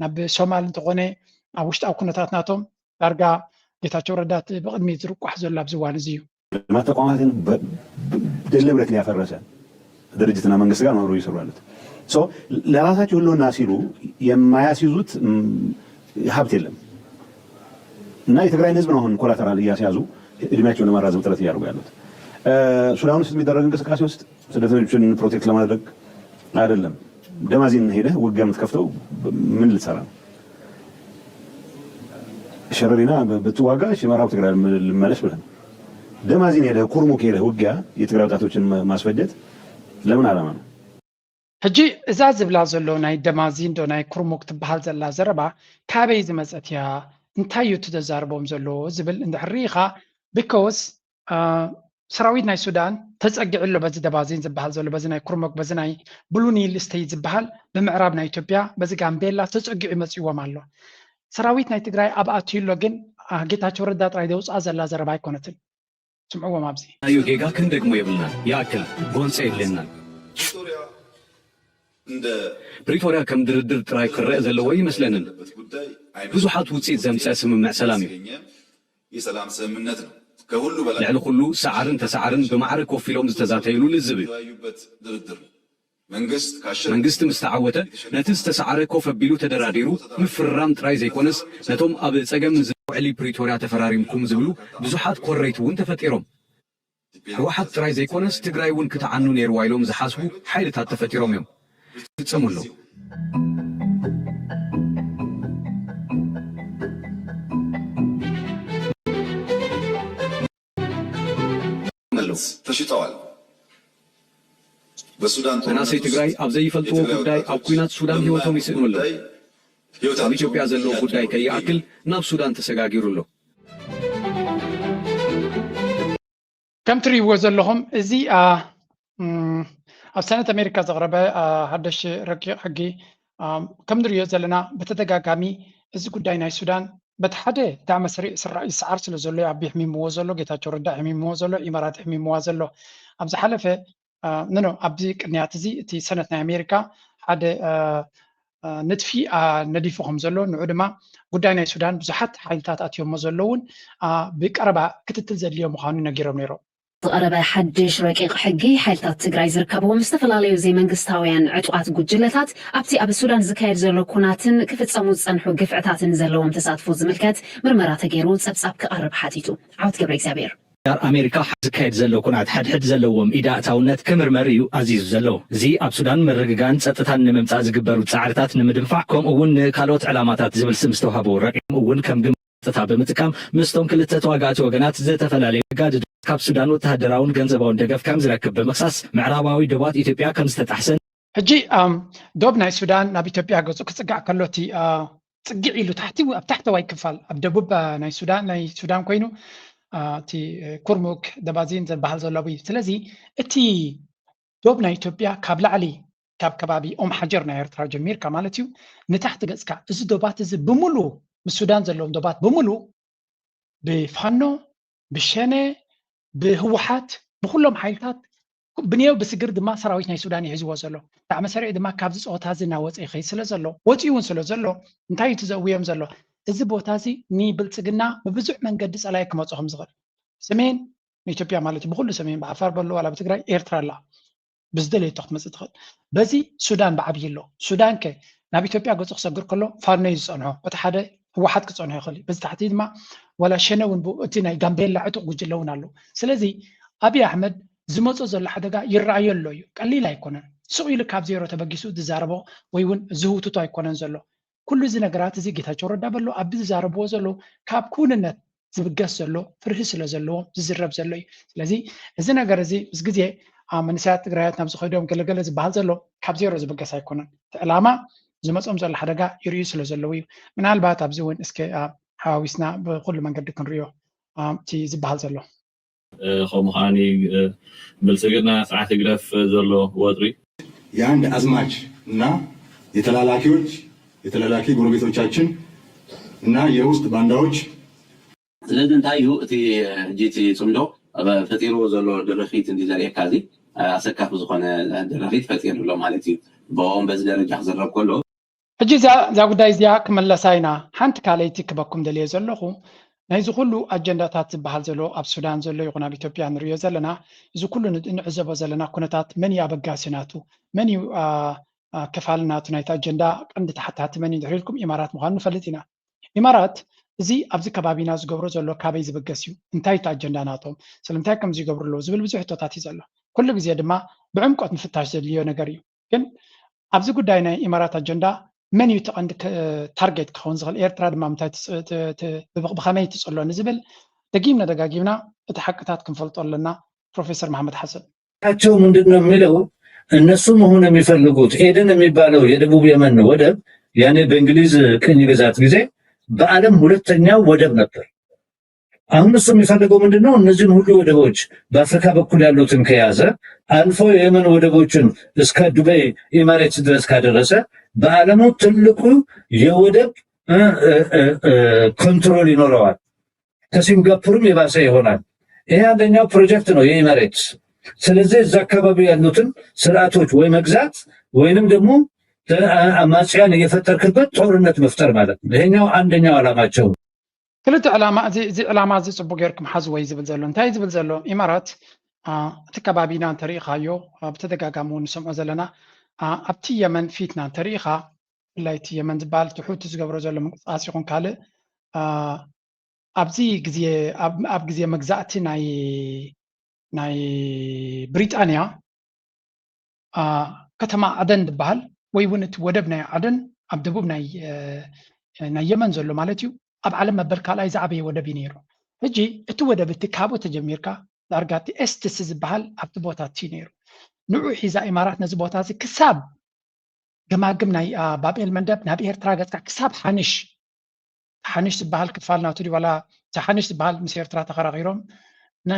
ናብ ሶማል እንተኾነ ኣብ ውሽጣዊ ኩነታት ናቶም ዳርጋ ጌታቸው ረዳ ብቕድሚት ዝርቋሕ ዘሎ ኣብዚ እዋን እዚ እዩ። ልማት ተቋማትን ደለብረት ያፈረሰ ድርጅትና መንግስት ጋር ነው አብረው እየሰሩ ያሉት። ለራሳቸው ህልውና ሲሉ የማያስይዙት ሀብት የለም እና የትግራይን ህዝብ ነው አሁን ኮላተራል እያስያዙ እድሜያቸውን ለማራዘም ጥረት እያደረጉ ያሉት። ሱዳን ውስጥ የሚደረግ እንቅስቃሴ ውስጥ ስደተኞችን ፕሮቴክት ለማድረግ አይደለም። ደማዚን ሄደህ ውጊያ የምትከፍተው ምን ልትሰራ ነው? ሸረሪና ብትዋጋ እሺ፣ ምዕራብ ትግራይ ልመለስ ብለን ደማዚን ሄደህ ኩርሙክ ሄደህ ውጊያ የትግራይ ወጣቶችን ማስፈጀት ለምን ዓላማ ነው? ሕጂ እዛ ዝብላ ዘሎ ናይ ደማዚን ዶ ናይ ኩርሙክ ትበሃል ዘላ ዘረባ ካበይ ዝመፀት እያ? እንታይ እዩ እቲ ዘዛርቦም ዘሎ ዝብል እንድሕር ርኢኻ፣ ቢኮዝ ሰራዊት ናይ ሱዳን ተፀጊዑ ኣሎ። በዚ ደባዚን ዝበሃል ዘሎ በዚ ናይ ኩርሙክ በዚ ናይ ብሉ ኒል ስተይት ዝበሃል ብምዕራብ ናይ ኢትዮጵያ በዚ ጋምቤላ ተፀጊዑ መፂዎም ኣሎ። ሰራዊት ናይ ትግራይ ኣብ ኣትዩ ኣሎ። ግን ጌታቸው ረዳ ጥራይ ዘውፅኣ ዘላ ዘረባ ኣይኮነትን። ስምዕዎም ኣብዚ ናዩ ጌጋ ክንደግሞ የብልናን። ይኣክል ጎንፂ የድልየናን። ፕሪቶርያ ከም ድርድር ጥራይ ክረአ ዘለዎ ይመስለንን። ብዙሓት ውፅኢት ዘምፀ ስምምዕ ሰላም እዩ። የሰላም ስምምነት ነው። ከሁሉ በላይ ልዕሊ ኩሉ ሰዓርን ተሰዓርን ብማዕረ ኮፍ ኢሎም ዝተዛተይሉ ልዝብ እዩ። የተወያዩበት ድርድር ነው። መንግስት ካሸነፈ መንግስቲ ምስ ተዓወተ ነቲ ዝተሰዓረ ኮፍ ኣቢሉ ተደራዲሩ ምፍርራም ጥራይ ዘይኮነስ ነቶም ኣብ ፀገም ንዝ ውዕሊ ፕሪቶርያ ተፈራሪምኩም ዝብሉ ብዙሓት ኮረይቲ እውን ተፈጢሮም። ህወሓት ጥራይ ዘይኮነስ ትግራይ እውን ክትዓኑ ነይርዋ ኢሎም ዝሓስቡ ሓይልታት ተፈጢሮም እዮም። ፍፀሙ ኣለዉ። ተሽጠዋል። በሱዳን መናእሰይ ትግራይ ኣብ ዘይፈልጥዎ ጉዳይ ኣብ ኲናት ሱዳን ህይወቶም ይስእኑ ኣለዉ። ኣብ ኢትዮጵያ ዘሎ ጉዳይ ከይኣክል ናብ ሱዳን ተሰጋጊሩ ኣሎ። ከም ትርእይዎ ዘለኹም እዚ ኣብ ሰነት ኣሜሪካ ዘቕረበ ሓደሽ ረቂቕ ሕጊ ከም ንሪኦ ዘለና ብተደጋጋሚ እዚ ጉዳይ ናይ ሱዳን በቲ ሓደ ዳዕመ ሰሪዕ ስራ ይሰዓር ስለ ዘሎ ኣቢ ሕሚምዎ ዘሎ ጌታቸው ረዳ ሕሚምዎ ዘሎ ኢማራት ሕሚምዋ ዘሎ ኣብ ዝሓለፈ ኖ ኣብዚ ቅንያት እዚ እቲ ሰነት ናይ ኣሜሪካ ሓደ ንጥፊ ነዲፉ ከም ዘሎ ንዑ ድማ ጉዳይ ናይ ሱዳን ብዙሓት ሓይልታት ኣትዮሞ ዘለውን ብቀረባ ክትትል ዘድልዮ ምዃኑ ነጊሮም ነይሮም። ዝቐረበ ሓድሽ ረቂቕ ሕጊ ሓይልታት ትግራይ ዝርከብዎም ዝተፈላለዩ ዘይመንግስታውያን ዕጡቓት ጉጅለታት ኣብቲ ኣብ ሱዳን ዝካየድ ዘሎ ኩናትን ክፍፀሙ ዝፀንሑ ግፍዕታትን ዘለዎም ተሳትፎ ዝምልከት ምርመራ ተገይሩ ፀብፃብ ክቐርብ ሓቲቱ። ዓወት ገብረ እግዚኣብሔር። ዳር ኣሜሪካ ዝካየድ ዘሎ ኩናት ሓድሕድ ዘለዎም ኢድ ኣእታውነት ክምርመር እዩ ኣዚዙ ዘሎ። እዚ ኣብ ሱዳን ምርግጋእን ጸጥታን ንምምጻእ ዝግበሩ ጻዕርታት ንምድንፋዕ ከምኡ እውን ንካልኦት ዕላማታት ዝብል ስም ዝተዋህቦ ረቂቕ እውን ከም ግንባር ጸጥታ ብምጥቃም ምስቶም ክልተ ተዋጋእቲ ወገናት ዝተፈላለዩ ኣጋድዶ ካብ ሱዳን ወተሃደራውን ገንዘባውን ደገፍ ከም ዝረክብ ብምኽሳስ ምዕራባዊ ዶባት ኢትዮጵያ ከም ዝተጣሕሰን ሕጂ ዶብ ናይ ሱዳን ናብ ኢትዮጵያ ገጹ ክጽጋዕ ከሎ እቲ ጽግዕ ኢሉ ታሕቲ ኣብ ታሕተዋይ ክፋል ኣብ ደቡብ ናይ ሱዳን ናይ ሱዳን ኮይኑ እቲ ኩርሙክ ደባዚን ዝበሃል ዘሎ እዩ። ስለዚ እቲ ዶብ ናይ ኢትዮጵያ ካብ ላዕሊ ካብ ከባቢ ኦም ሓጀር ናይ ኤርትራ ጀሚርካ ማለት እዩ ንታሕቲ ገጽካ እዚ ዶባት እዚ ብምሉ ምስ ሱዳን ዘለዎም ዶባት ብምሉ ብፋኖ ብሸነ ብህወሓት ብኩሎም ሓይልታት ብንየው ብስግር ድማ ሰራዊት ናይ ሱዳን እዩ ሒዝዎ ዘሎ። ብጣዕሚ ሰሪዑ ድማ ካብዚ ፀወታ እዚ እናወፀ ይኸይድ ስለ ዘሎ ወፂኡ እውን ስለ ዘሎ እንታይ እዩ እቲ ዘእውዮም ዘሎ? እዚ ቦታ እዚ ንብልፅግና ብብዙሕ መንገዲ ፀላኢ ክመፁ ከም ዝኽእል ሰሜን ንኢትዮጵያ ማለት እዩ ብኩሉ ሰሜን ብዓፋር በሎ ዋላ ብትግራይ ኤርትራ ኣላ ብዝደለየቶ ክትመፅእ ትኽእል። በዚ ሱዳን ብዓብይ ኣሎ። ሱዳን ከ ናብ ኢትዮጵያ ገፁ ክሰግር ከሎ ፋኖ እዩ ዝፀንሖ። በቲ ሓደ ህወሓት ክፀንሖ ይኽእል እዩ። በዚ ታሕቲ ድማ ዋላ ሸነ እውን ብኡ እቲ ናይ ጋምቤላ ዕጡቕ ጉጅለ እውን ኣሎ። ስለዚ ኣብይ ኣሕመድ ዝመፆ ዘሎ ሓደጋ ይረኣዮ ኣሎ እዩ። ቀሊል ኣይኮነን። ስቕ ኢሉ ካብ ዜሮ ተበጊሱ ዝዛረቦ ወይ እውን ዝህውትቶ ኣይኮነን ዘሎ። ኩሉ እዚ ነገራት እዚ ጌታቸው ረዳ በሎ ኣብ ዝዛረብዎ ዘለዉ ካብ ክውንነት ዝብገስ ዘሎ ፍርሂ ስለ ዘለዎም ዝዝረብ ዘሎ እዩ። ስለዚ እዚ ነገር እዚ ምስ ግዜ መንእሰያት ትግራያት ናብ ዝኸይዶም ገለገለ ዝበሃል ዘሎ ካብ ዜሮ ዝብገስ ኣይኮነን። እቲ ዕላማ ዝመፆም ዘሎ ሓደጋ ይርእዩ ስለ ዘለዉ እዩ። ምናልባት ኣብዚ እውን እስከ ሓዋዊስና ብኩሉ መንገዲ ክንርእዮ እቲ ዝበሃል ዘሎ። ከምኡ ከዓኒ ብልፅግና ስርዓት ህግደፍ ዘሎ ወጥሪ የአንድ አዝማች እና የተላላኪዎች የተላላኪ ጎረቤቶቻችን እና የውስጥ ባንዳዎች ስለዚ እንታይ እዩ እቲ ሕጂ እቲ ፅምዶ ፈጢርዎ ዘሎ ድርኺት እንዲ ዘርእየካ እዚ ኣሰካፊ ዝኾነ ድርኺት ፈጢሩ ኣሎ ማለት እዩ። ብኦም በዚ ደረጃ ክዝረብ ከሎ ሕጂ እዛ እዛ ጉዳይ እዚኣ ክመለሳ ኢና። ሓንቲ ካልኣይቲ ክበኩም ደልየ ዘለኹ ናይዚ ኩሉ ኣጀንዳታት ዝበሃል ዘሎ ኣብ ሱዳን ዘሎ ይኹን ኣብ ኢትዮጵያ ንሪኦ ዘለና እዚ ኩሉ ንዕዘቦ ዘለና ኩነታት መን እዩ ኣበጋሲ ናቱ መን እዩ ከፋሊ ናቱ ናይቲ ኣጀንዳ ቀንዲ ተሓታቲ መን እዩ ድሕሪ ኢልኩም ኢማራት ምዃኑ ንፈልጥ ኢና። ኢማራት እዚ ኣብዚ ከባቢና ዝገብሮ ዘሎ ካበይ ዝብገስ እዩ እንታይ እቲ ኣጀንዳ ናቶም ስለምንታይ ከምዚ ይገብሩ ኣለዉ ዝብል ብዙሕ ሕቶታት እዩ ዘሎ። ኩሉ ግዜ ድማ ብዕምቆት ምፍታሽ ዘድልዮ ነገር እዩ። ግን ኣብዚ ጉዳይ ናይ ኢማራት ኣጀንዳ መን እዩ እቲ ቀንዲ ታርጌት ክኸውን ዝኽእል? ኤርትራ ድማ ምንታይ ብኸመይ ትፅሎ ንዝብል ደጊምና ደጋጊምና እቲ ሓቅታት ክንፈልጦ ኣለና። ፕሮፌሰር መሓመድ ሓሰን። ቸው ምንድን ነው የሚለው እነሱ መሆን የሚፈልጉት ኤደን የሚባለው የደቡብ የመን ወደብ ያኔ በእንግሊዝ ቅኝ ግዛት ጊዜ በዓለም ሁለተኛው ወደብ ነበር። አሁን እሱ የሚፈልገው ምንድነው? እነዚህን ሁሉ ወደቦች በአፍሪካ በኩል ያሉትን ከያዘ አልፎ የየመን ወደቦችን እስከ ዱባይ ኢማሬትስ ድረስ ካደረሰ በዓለሙ ትልቁ የወደብ ኮንትሮል ይኖረዋል። ከሲንጋፖርም የባሰ ይሆናል። ይሄ አንደኛው ፕሮጀክት ነው የኢማሬትስ። ስለዚህ እዛ አካባቢ ያሉትን ስርዓቶች ወይ መግዛት ወይንም ደግሞ አማጽያን እየፈጠርክበት ጦርነት መፍጠር ማለት ነው። ይሄኛው አንደኛው ዓላማቸው። ክልተ ዕላማ እዚ እዚ ዕላማ እዚ ጽቡቅ ጌርኩም ሓዝዎ እዩ ዝብል ዘሎ እንታይ እዩ ዝብል ዘሎ ኢማራት እቲ ከባቢና እንተሪኢኻዮ ብተደጋጋሚ እውን ንሰምዖ ዘለና ኣብቲ የመን ፊትና እንተሪኢኻ ብፍላይ እቲ የመን ዝበሃል እቲ ሑቲ ዝገብሮ ዘሎ ምንቅስቃስ ይኹን ካልእ ኣብዚ ግዜ ኣብ ግዜ መግዛእቲ ናይ ናይ ብሪጣንያ ከተማ ዓደን ዝበሃል ወይ እውን እቲ ወደብ ናይ ዓደን ኣብ ደቡብ ናይ ናይ የመን ዘሎ ማለት እዩ ኣብ ዓለም መበል ካልኣይ ዝዓበየ ወደብ እዩ ነይሩ። ሕጂ እቲ ወደብ እቲ ካብኡ ተጀሚርካ ዳርጋ እቲ ኤስትስ ዝበሃል ኣብቲ ቦታ እቲ ነይሩ። ንዑ ሒዛ ኢማራት ነዚ ቦታ እዚ ክሳብ ገማግም ናይ ባብኤል መንደብ ናብ ኤርትራ ገጽካ ክሳብ ሓንሽ ሓንሽ ዝበሃል ክፋል ናቱ ድዩ ዋላ ሓንሽ ዝበሃል ምስ ኤርትራ ተኸራኺሮም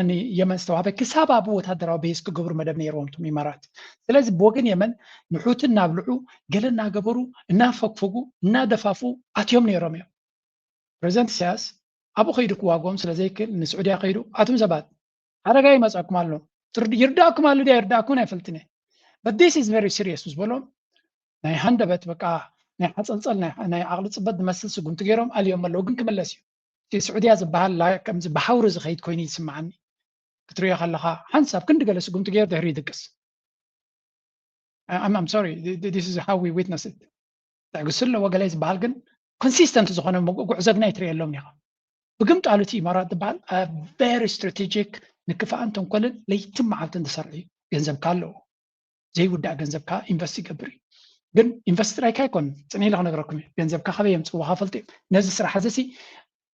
ንየመን ዝተዋህበ ክሳብ ኣብ ወታደራዊ ቤዝ ክገብሩ መደብ ነይርዎም ቶም ኢማራት። ስለዚ ብወገን የመን ንሑቲ እናብልዑ ገለ እናገበሩ እናፈግፈጉ እናደፋፉ ኣትዮም ነይሮም እዮም። ፕሬዚደንት ኢሳያስ ኣብኡ ከይዱ ክዋግኦም ስለ ዘይክእል ንስዑድያ ከይዱ ኣቱም ሰባት ሓደጋ ይመፃኩም ኣሎ ይርዳእኩም ኣሎ ድያ ይርዳእኩም ኣይፈልጥን እየ but this is very serious ዝበሎም ናይ ሃንደበት በቃ ናይ ሓፀልፀል ናይ ዓቕሊ ፅበት ዝመስል ስጉምቲ ገይሮም ኣልዮም ኣለዉ ግን ክምለስ እዩ እቲ ስዑድያ ዝበሃል ከምዚ ብሓውሪ ዝኸይድ ኮይኑ ይስምዓኒ ክትሪኦ ከለካ ሓንሳብ ክንዲ ገለ ስጉምቲ ገይሩ ድሕሪ ይድቅስ I'm sorry this is how we witness it ትዕግስቲ ኣለዎ ገለ ዝበሃል ግን ኮንሲስተንት ዝኾነ ጉዕዞ ግን ኣይትርእየሎም ኢኻ ብግምጣሉ እቲ ኢማራት ዝበሃል very strategic ንክፍኣን ተንኮልን ለይትን መዓልትን ዝሰርሕ እዩ ገንዘብካ ኣለዎ ዘይውዳእ ገንዘብካ ኢንቨስት ይገብር እዩ ግን ኢንቨስት ጥራይካ ኣይኮን ፅን ኢለ ክነግረኩም እዩ ገንዘብካ ካበይ የምፅእዎ ፈልጡ እዩ ነዚ ስራሕ እዚ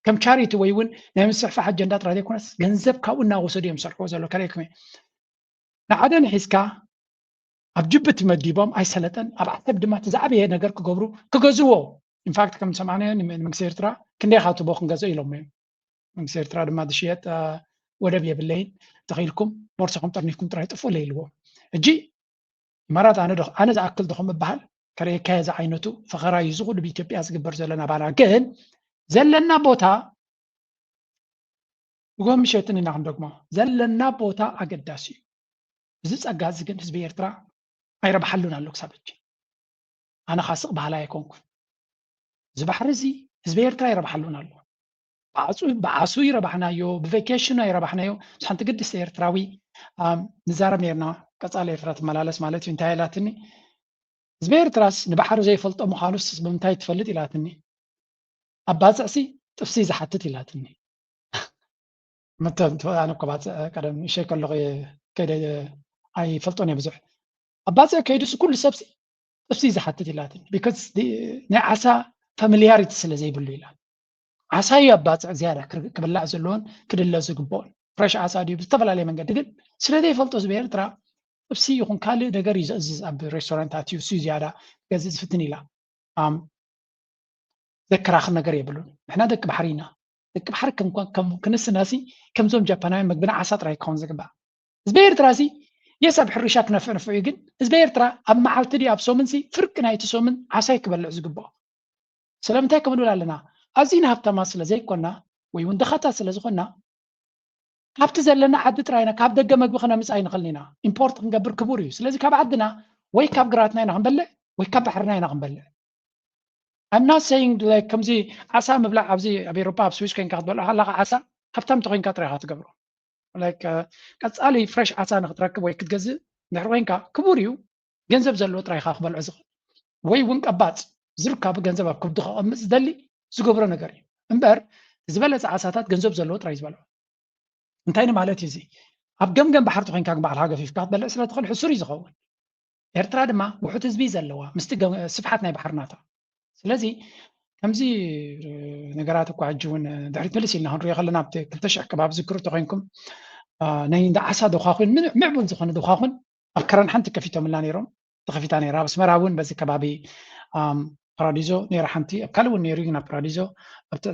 ከም ቻሪቲ ወይ እውን ናይ ምስሕፋሕ ኣጀንዳ ጥራይ ዘይኮነስ ገንዘብ ካብኡ እናወሰዱ እዮም ዝሰርሕዎ ዘሎ ከለይኩም ንሓደ ንሒዝካ ኣብ ጅቡቲ መዲቦም ኣይሰለጠን ኣብ ዓሰብ ድማ እቲ ዝዓበየ ነገር ክገብሩ ክገዝዎ ኢንፋክት ከም ሰማዕናዮ ንመንግስቲ ኤርትራ ክንደይ ካትቦ ክንገዝኦ ኢሎም እዮም መንግስቲ ኤርትራ ድማ ዝሽየጥ ወደብ የብለይን ተኺልኩም ቦርሳኹም ጠርኒፍኩም ጥራይ ጥፉእ ኢልዎም ሕጂ ኢማራት ኣነ ኣነ ዝኣክል ዶ ከም እበሃል ከርእየካየ ዝዓይነቱ ፈኸራ እዩ ዝኹሉ ብኢትዮጵያ ዝግበር ዘሎ ናባና ግን ዘለና ቦታ ብጎ ምሸትን ኢና ክንደግሞ ዘለና ቦታ ኣገዳሲ እዩ እዚ ጸጋ እዚ ግን ህዝቢ ኤርትራ ኣይረብሓሉን ኣሎ ክሳብ ሕጂ ኣነ ካስቕ ባህላ ኣይኮንኩን እዚ ባሕሪ እዚ ህዝቢ ኤርትራ ይረብሓሉን ኣሎ ብዓሱ ይረባሕናዮ ብቬኬሽኑ ኣይረባሕናዮ ምስ ሓንቲ ግድስቲ ኤርትራዊ ንዛረብ ነርና ቀጻሊ ኤርትራ ትመላለስ ማለት እዩ እንታይ ኢላትኒ ህዝቢ ኤርትራስ ንባሕሪ ዘይፈልጦ ምዃኑስ ብምንታይ ትፈልጥ ኢላትኒ ኣብ ባጽዕሲ ጥፍሲ ዝሓትት ኢላትኒ መተን ኣነ እኮ ባጽዕ ቀደም ንእሸይ ከለኹ ከይደ ኣይፈልጦን እየ ብዙሕ ኣብ ባጽዕ ከይዱስ ኩሉ ሰብሲ ጥፍሲ ዝሓትት ኢላትኒ because ናይ ዓሳ ፋሚሊያሪቲ ስለ ዘይብሉ ኢላ ዓሳ እዩ ኣብ ባጽዕ ዝያዳ ክብላዕ ዘለዎን ክድለ ዝግብኦን ፍረሽ ዓሳ ድዩ ብዝተፈላለየ መንገዲ ግን ስለ ዘይፈልጦ ህዝቢ ኤርትራ ጥብሲ ይኹን ካልእ ነገር እዩ ዘእዝዝ ኣብ ሬስቶራንታት እዩ እሱ ዝያዳ ገዝእ ዝፍትን ኢላ ዘከራኽር ነገር የብሉን ንሕና ደቂ ባሕሪ ኢና ደቂ ባሕሪ ክንስናሲ ከምዞም ጃፓናውያን መግብና ዓሳ ጥራይ ክኸውን ዝግባእ ህዝቢ ኤርትራ ሲ የስ ኣብ ሕርሻ ክነፍዕ ንፍዕ እዩ ግን ህዝቢ ኤርትራ ኣብ መዓልቲ ድዩ ኣብ ሶምን ሲ ፍርቂ ናይቲ ሶምን ዓሳ ክበልዕ ዝግብኦ ስለምንታይ ከም ንብል ኣለና ኣዚና ሃብታማት ስለ ዘይኮና ወይ እውን ድኻታት ስለ ዝኾና ካብቲ ዘለና ዓዲ ጥራይና ካብ ደገ መግቢ ክነምፅእ ኣይንኽእልን ኢና ኢምፖርት ክንገብር ክቡር እዩ ስለዚ ካብ ዓድና ወይ ካብ ግራትና ኢና ክንበልዕ ወይ ካብ ባሕርና ኢና ክንበልዕ I'm not saying like ከምዚ ዓሳ ምብላዕ ኣብዚ ኣብ ኤሮፓ ኣብ ስዊስ ኮይንካ ክትበልዖ ከለካ ዓሳ ሃብታም ተኮይንካ ጥራይ ኢካ ትገብሮ like ቀጻሊ ፍረሽ ዓሳ ንክትረክብ ወይ ክትገዝእ እንድሕር ኮይንካ ክቡር እዩ ገንዘብ ዘለዎ ጥራይ ኢካ ክበልዖ ዝኽእል ወይ እውን ቀባጽ ዝርካቡ ገንዘብ ኣብ ከብዱ ከቐምጥ ዝደሊ ዝገብሮ ነገር እዩ እምበር ዝበለጸ ዓሳታት ገንዘብ ዘለዎ ጥራይ ዝበልዖ እንታይ ንማለት እዩ እዚ ኣብ ገምገም ባሕርቲ ኮይንካ ግን ባዕልካ ገፊፍካ ክትበልዕ ስለ ትኽእል ሕሱር እዩ ዝኸውን ኤርትራ ድማ ውሑድ ህዝቢ ዘለዋ ምስቲ ስፍሓት ናይ ባሕርናታ ስለዚ ከምዚ ነገራት እኳ ሕጂ እውን ድሕሪት ምልስ ኢልና ክንሪኦ ከለና ኣብቲ ክልተ ሽሕ ከባቢ ዝክሩ ተኮይንኩም ናይ እንዳ ዓሳ ዶኻኹን ምዕቡል ዝኾነ ዶኻኹን ኣብ ከረን ሓንቲ ከፊቶምላ ነይሮም ተኸፊታ ነይራ ኣብ ኣስመራ እውን በዚ ከባቢ ፓራዲዞ ነይራ ሓንቲ ኣብ ካልእ እውን ነይሩ ግን ኣብ ፓራዲዞ ኣብቲ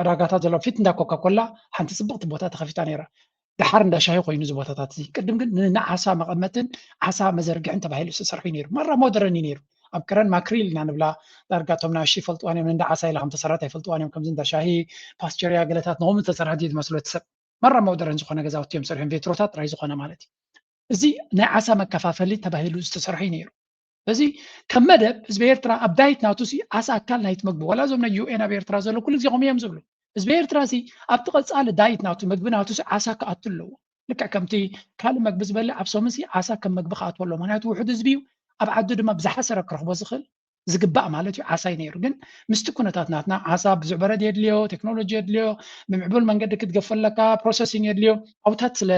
ዕዳጋታት ዘሎ ፊት እንዳ ኮካኮላ ሓንቲ ፅብቕቲ ቦታ ተኸፊታ ነይራ ደሓር እንዳ ሻሂ ኮይኑ እዚ ቦታታት እዚ ቅድም ግን ንዓሳ መቐመጥን ዓሳ መዘርግሕን ተባሂሉ ዝተሰርሑ ነይሩ ማራ ሞደረን እዩ ነይሩ ኣብ ከረን ማክሪል ኢና ንብላ ዳርጋ እቶም ናሽ ይፈልጥዋን እዮም እንዳ ዓሳ ኢላ ከም ተሰራት ኣይፈልጥዋን እዮም ከምዚ እንዳ ሻሂ ፓስቸርያ ገለታት ንኹም ዝተሰርሐት እዩ ዝመስሎ እቲ ሰብ ማራ ሞደረን ዝኾነ ገዛውቲ እዮም ሰሪሖም ቬትሮታት ጥራይ ዝኾነ ማለት እዩ እዚ ናይ ዓሳ መከፋፈሊ ተባሂሉ ዝተሰርሑ ነይሩ እዚ ከም መደብ ህዝቢ ኤርትራ ኣብ ዳይት ናቱ ሲ ዓሳ ኣካል ናይቲ መግቢ ዋላ እዞም ናይ ዩኤን ኣብ ኤርትራ ዘሎ ኩሉ ግዜ ከምኡ እዮም ዝብሉ ህዝቢ ኤርትራ ሲ ኣብቲ ቀጻሊ ዳይት ናቱ መግቢ ናቱ ሲ ዓሳ ክኣቱ ኣለዎ ልክዕ ከምቲ ካልእ መግቢ ዝበልዕ ኣብ ሶምን ሲ ዓሳ ከም መግቢ ክኣትዎ ኣለዎ ምክንያቱ ውሑድ ህዝቢ እዩ ኣብ ዓዱ ድማ ብዝሓሰረ ክረኽቦ ዝኽእል ዝግባእ ማለት እዩ ዓሳ እዩ ነይሩ ግን ምስቲ ኩነታት ናትና ዓሳ ብዙሕ በረድ የድልዮ ቴክኖሎጂ የድልዮ ብምዕቡል መንገዲ ክትገፎ ኣለካ ፕሮሰሲንግ የድልዮ ኣብታት ስለ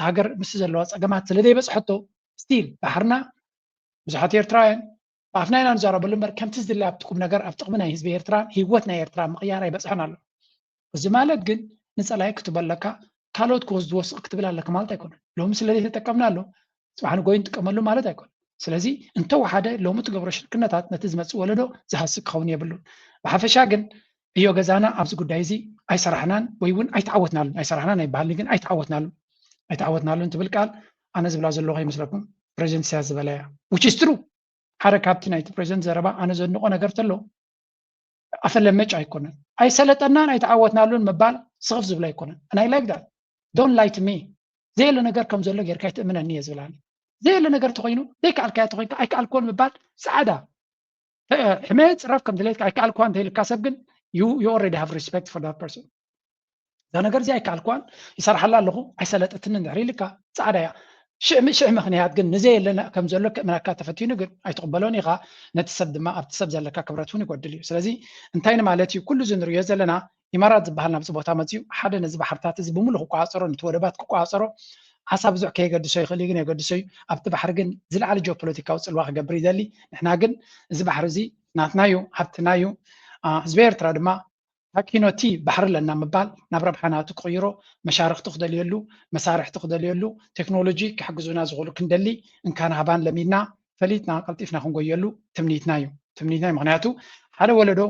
ሃገር ምስቲ ዘለዋ ፀገማት ስለ ዘይበፅሐቶ ስቲል ባሕርና ብዙሓት ኤርትራውያን ብኣፍና ኢና ንዛረበሉ እምበር ከምቲ ዝድለ ኣብቲ ቁም ነገር ኣብ ጥቕሚ ናይ ህዝቢ ኤርትራን ህይወት ናይ ኤርትራ ምቕያር ኣይበፅሐን ኣሎ እዚ ማለት ግን ንፀላይ ክትበለካ ካልኦት ክወስድዎ ስቕ ክትብል ኣለካ ማለት ኣይኮነን ሎሚ ስለ ዘይተጠቀምናሉ ፅባሕ ንጎይ ንጥቀመሉ ማለት ኣይኮነን ስለዚ እንተወሓደ ሎሚ ትገብሮ ሽርክነታት ነቲ ዝመፅእ ወለዶ ዝሃስብ ክኸውን የብሉን። ብሓፈሻ ግን ዕዮ ገዛና ኣብዚ ጉዳይ እዚ ኣይሰራሕናን ወይ እውን ኣይተዓወትናሉን። ኣይሰራሕናን ኣይበሃልን ግን ኣይተዓወትናሉን። ኣይተዓወትናሉን ትብል ቃል ኣነ ዝብላ ዘለኹ ይመስለኩም? ፕሬዚደንት ኢሳያስ ዝበላ እያ። Which is true። ሓደ ካብቲ ናይቲ ፕሬዚደንት ዘረባ ኣነ ዘድንቆ ነገር ተሎ ኣፈለመጭ ኣይኮነን። ኣይሰለጠናን ኣይተዓወትናሉን ምባል ስኽፍ ዝብሎ ኣይኮነን። And I like that. Don't lie to me። ዘየለ ነገር ከም ዘሎ ጌርካ ኣይትእምነኒ እየ ዝብል ኣነ። ዘየለ ነገር ተኮይኑ ዘይከኣልካዮ ተኮይንካ ኣይከኣልክዎን ምባል ፃዕዳ ሕመ ፅረፍ ከም ድሌትካ ኣይከኣልክዋ እንተይልካ ሰብ ግን you you already have respect for that person። እዛ ነገር እዚ ኣይከኣልክዋን ይሰርሓላ ኣለኹ ኣይሰለጠትንን ድሕሪ ኢልካ ፃዕዳ እያ። ሽዕ ሽዕ ምክንያት ግን ንዘየለ ከም ዘሎ ክእምነካ ተፈቲኑ ግን ኣይትቕበሎን ኢኻ። ነቲ ሰብ ድማ ኣብቲ ሰብ ዘለካ ክብረት እውን ይጎድል እዩ። ስለዚ እንታይ ንማለት እዩ? ኩሉ እዚ ንሪኦ ዘለና ኢማራት ዝበሃል ናብዚ ቦታ መፅዩ ሓደ ነዚ ባሕርታት እዚ ብምሉ ክቋፀሮ ነቲ ወደባት ክቋፀሮ ዓሳ ብዙሕ ከየገድሶ ይኽእል እዩ ግን የገድሶ እዩ። ኣብቲ ባሕሪ ግን ዝለዓለ ጂኦፖለቲካዊ ፅልዋ ክገብር ይደሊ። ንሕና ግን እዚ ባሕሪ እዚ ናትና እዩ፣ ሃብትና እዩ። ህዝቢ ኤርትራ ድማ ታኪኖቲ ባሕሪ ኣለና ምባል ናብ ረብሓ ናቱ ክቕይሮ መሻርክቲ ክደልየሉ መሳርሕቲ ክደልየሉ ቴክኖሎጂ ክሕግዙና ዝኽእሉ ክንደሊ እንካን ሃባን ለሚድና ፈሊጥና ቀልጢፍና ክንጎየሉ ትምኒትና እዩ። ትምኒትና እዩ። ምክንያቱ ሓደ ወለዶ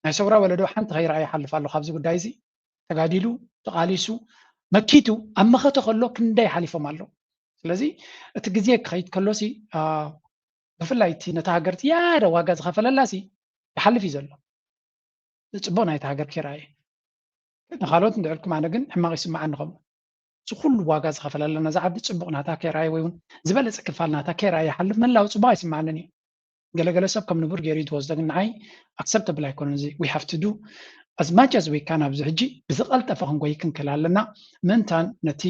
ናይ ሰውራ ወለዶ ሓንቲ ከይረኣ ይሓልፍ ኣሎ። ካብዚ ጉዳይ እዚ ተጋዲሉ ተቓሊሱ መኪቱ ኣብ መኸተ ከሎ ክንደይ ሓሊፎም ኣለዉ። ስለዚ እቲ ግዜ ክኸይድ ከሎሲ ብፍላይ እቲ ነታ ሃገር ዝያዳ ዋጋ ዝኸፈለላሲ ይሓልፍ እዩ ዘሎ። ፅቡቕ ናይቲ ሃገር ከይረኣየ ንካልኦት እንድዕልኩም ኣነ ግን ሕማቕ ይስምዓኒ ከምኡ እዚ ኩሉ ዋጋ ዝኸፈለላ ነዛ ዓዲ ፅቡቕ ናታ ከይረኣየ ወይ እውን ዝበለፀ ክፋል ናታ ከይረኣየ ይሓልፍ ምህላው ፅቡቕ ኣይስምዓንን እዩ። ገለገለ ሰብ ከም ንቡር ገይሩ እዩ ዝወስዶ ግን ንዓይ ኣክሰፕተብል ኣይኮነን። እዚ we have to do as much as we can ኣብዚ ሕጂ ብዝቐልጠፈ ክንጎይ ክንክእል ኣለና። ምእንታን ነቲ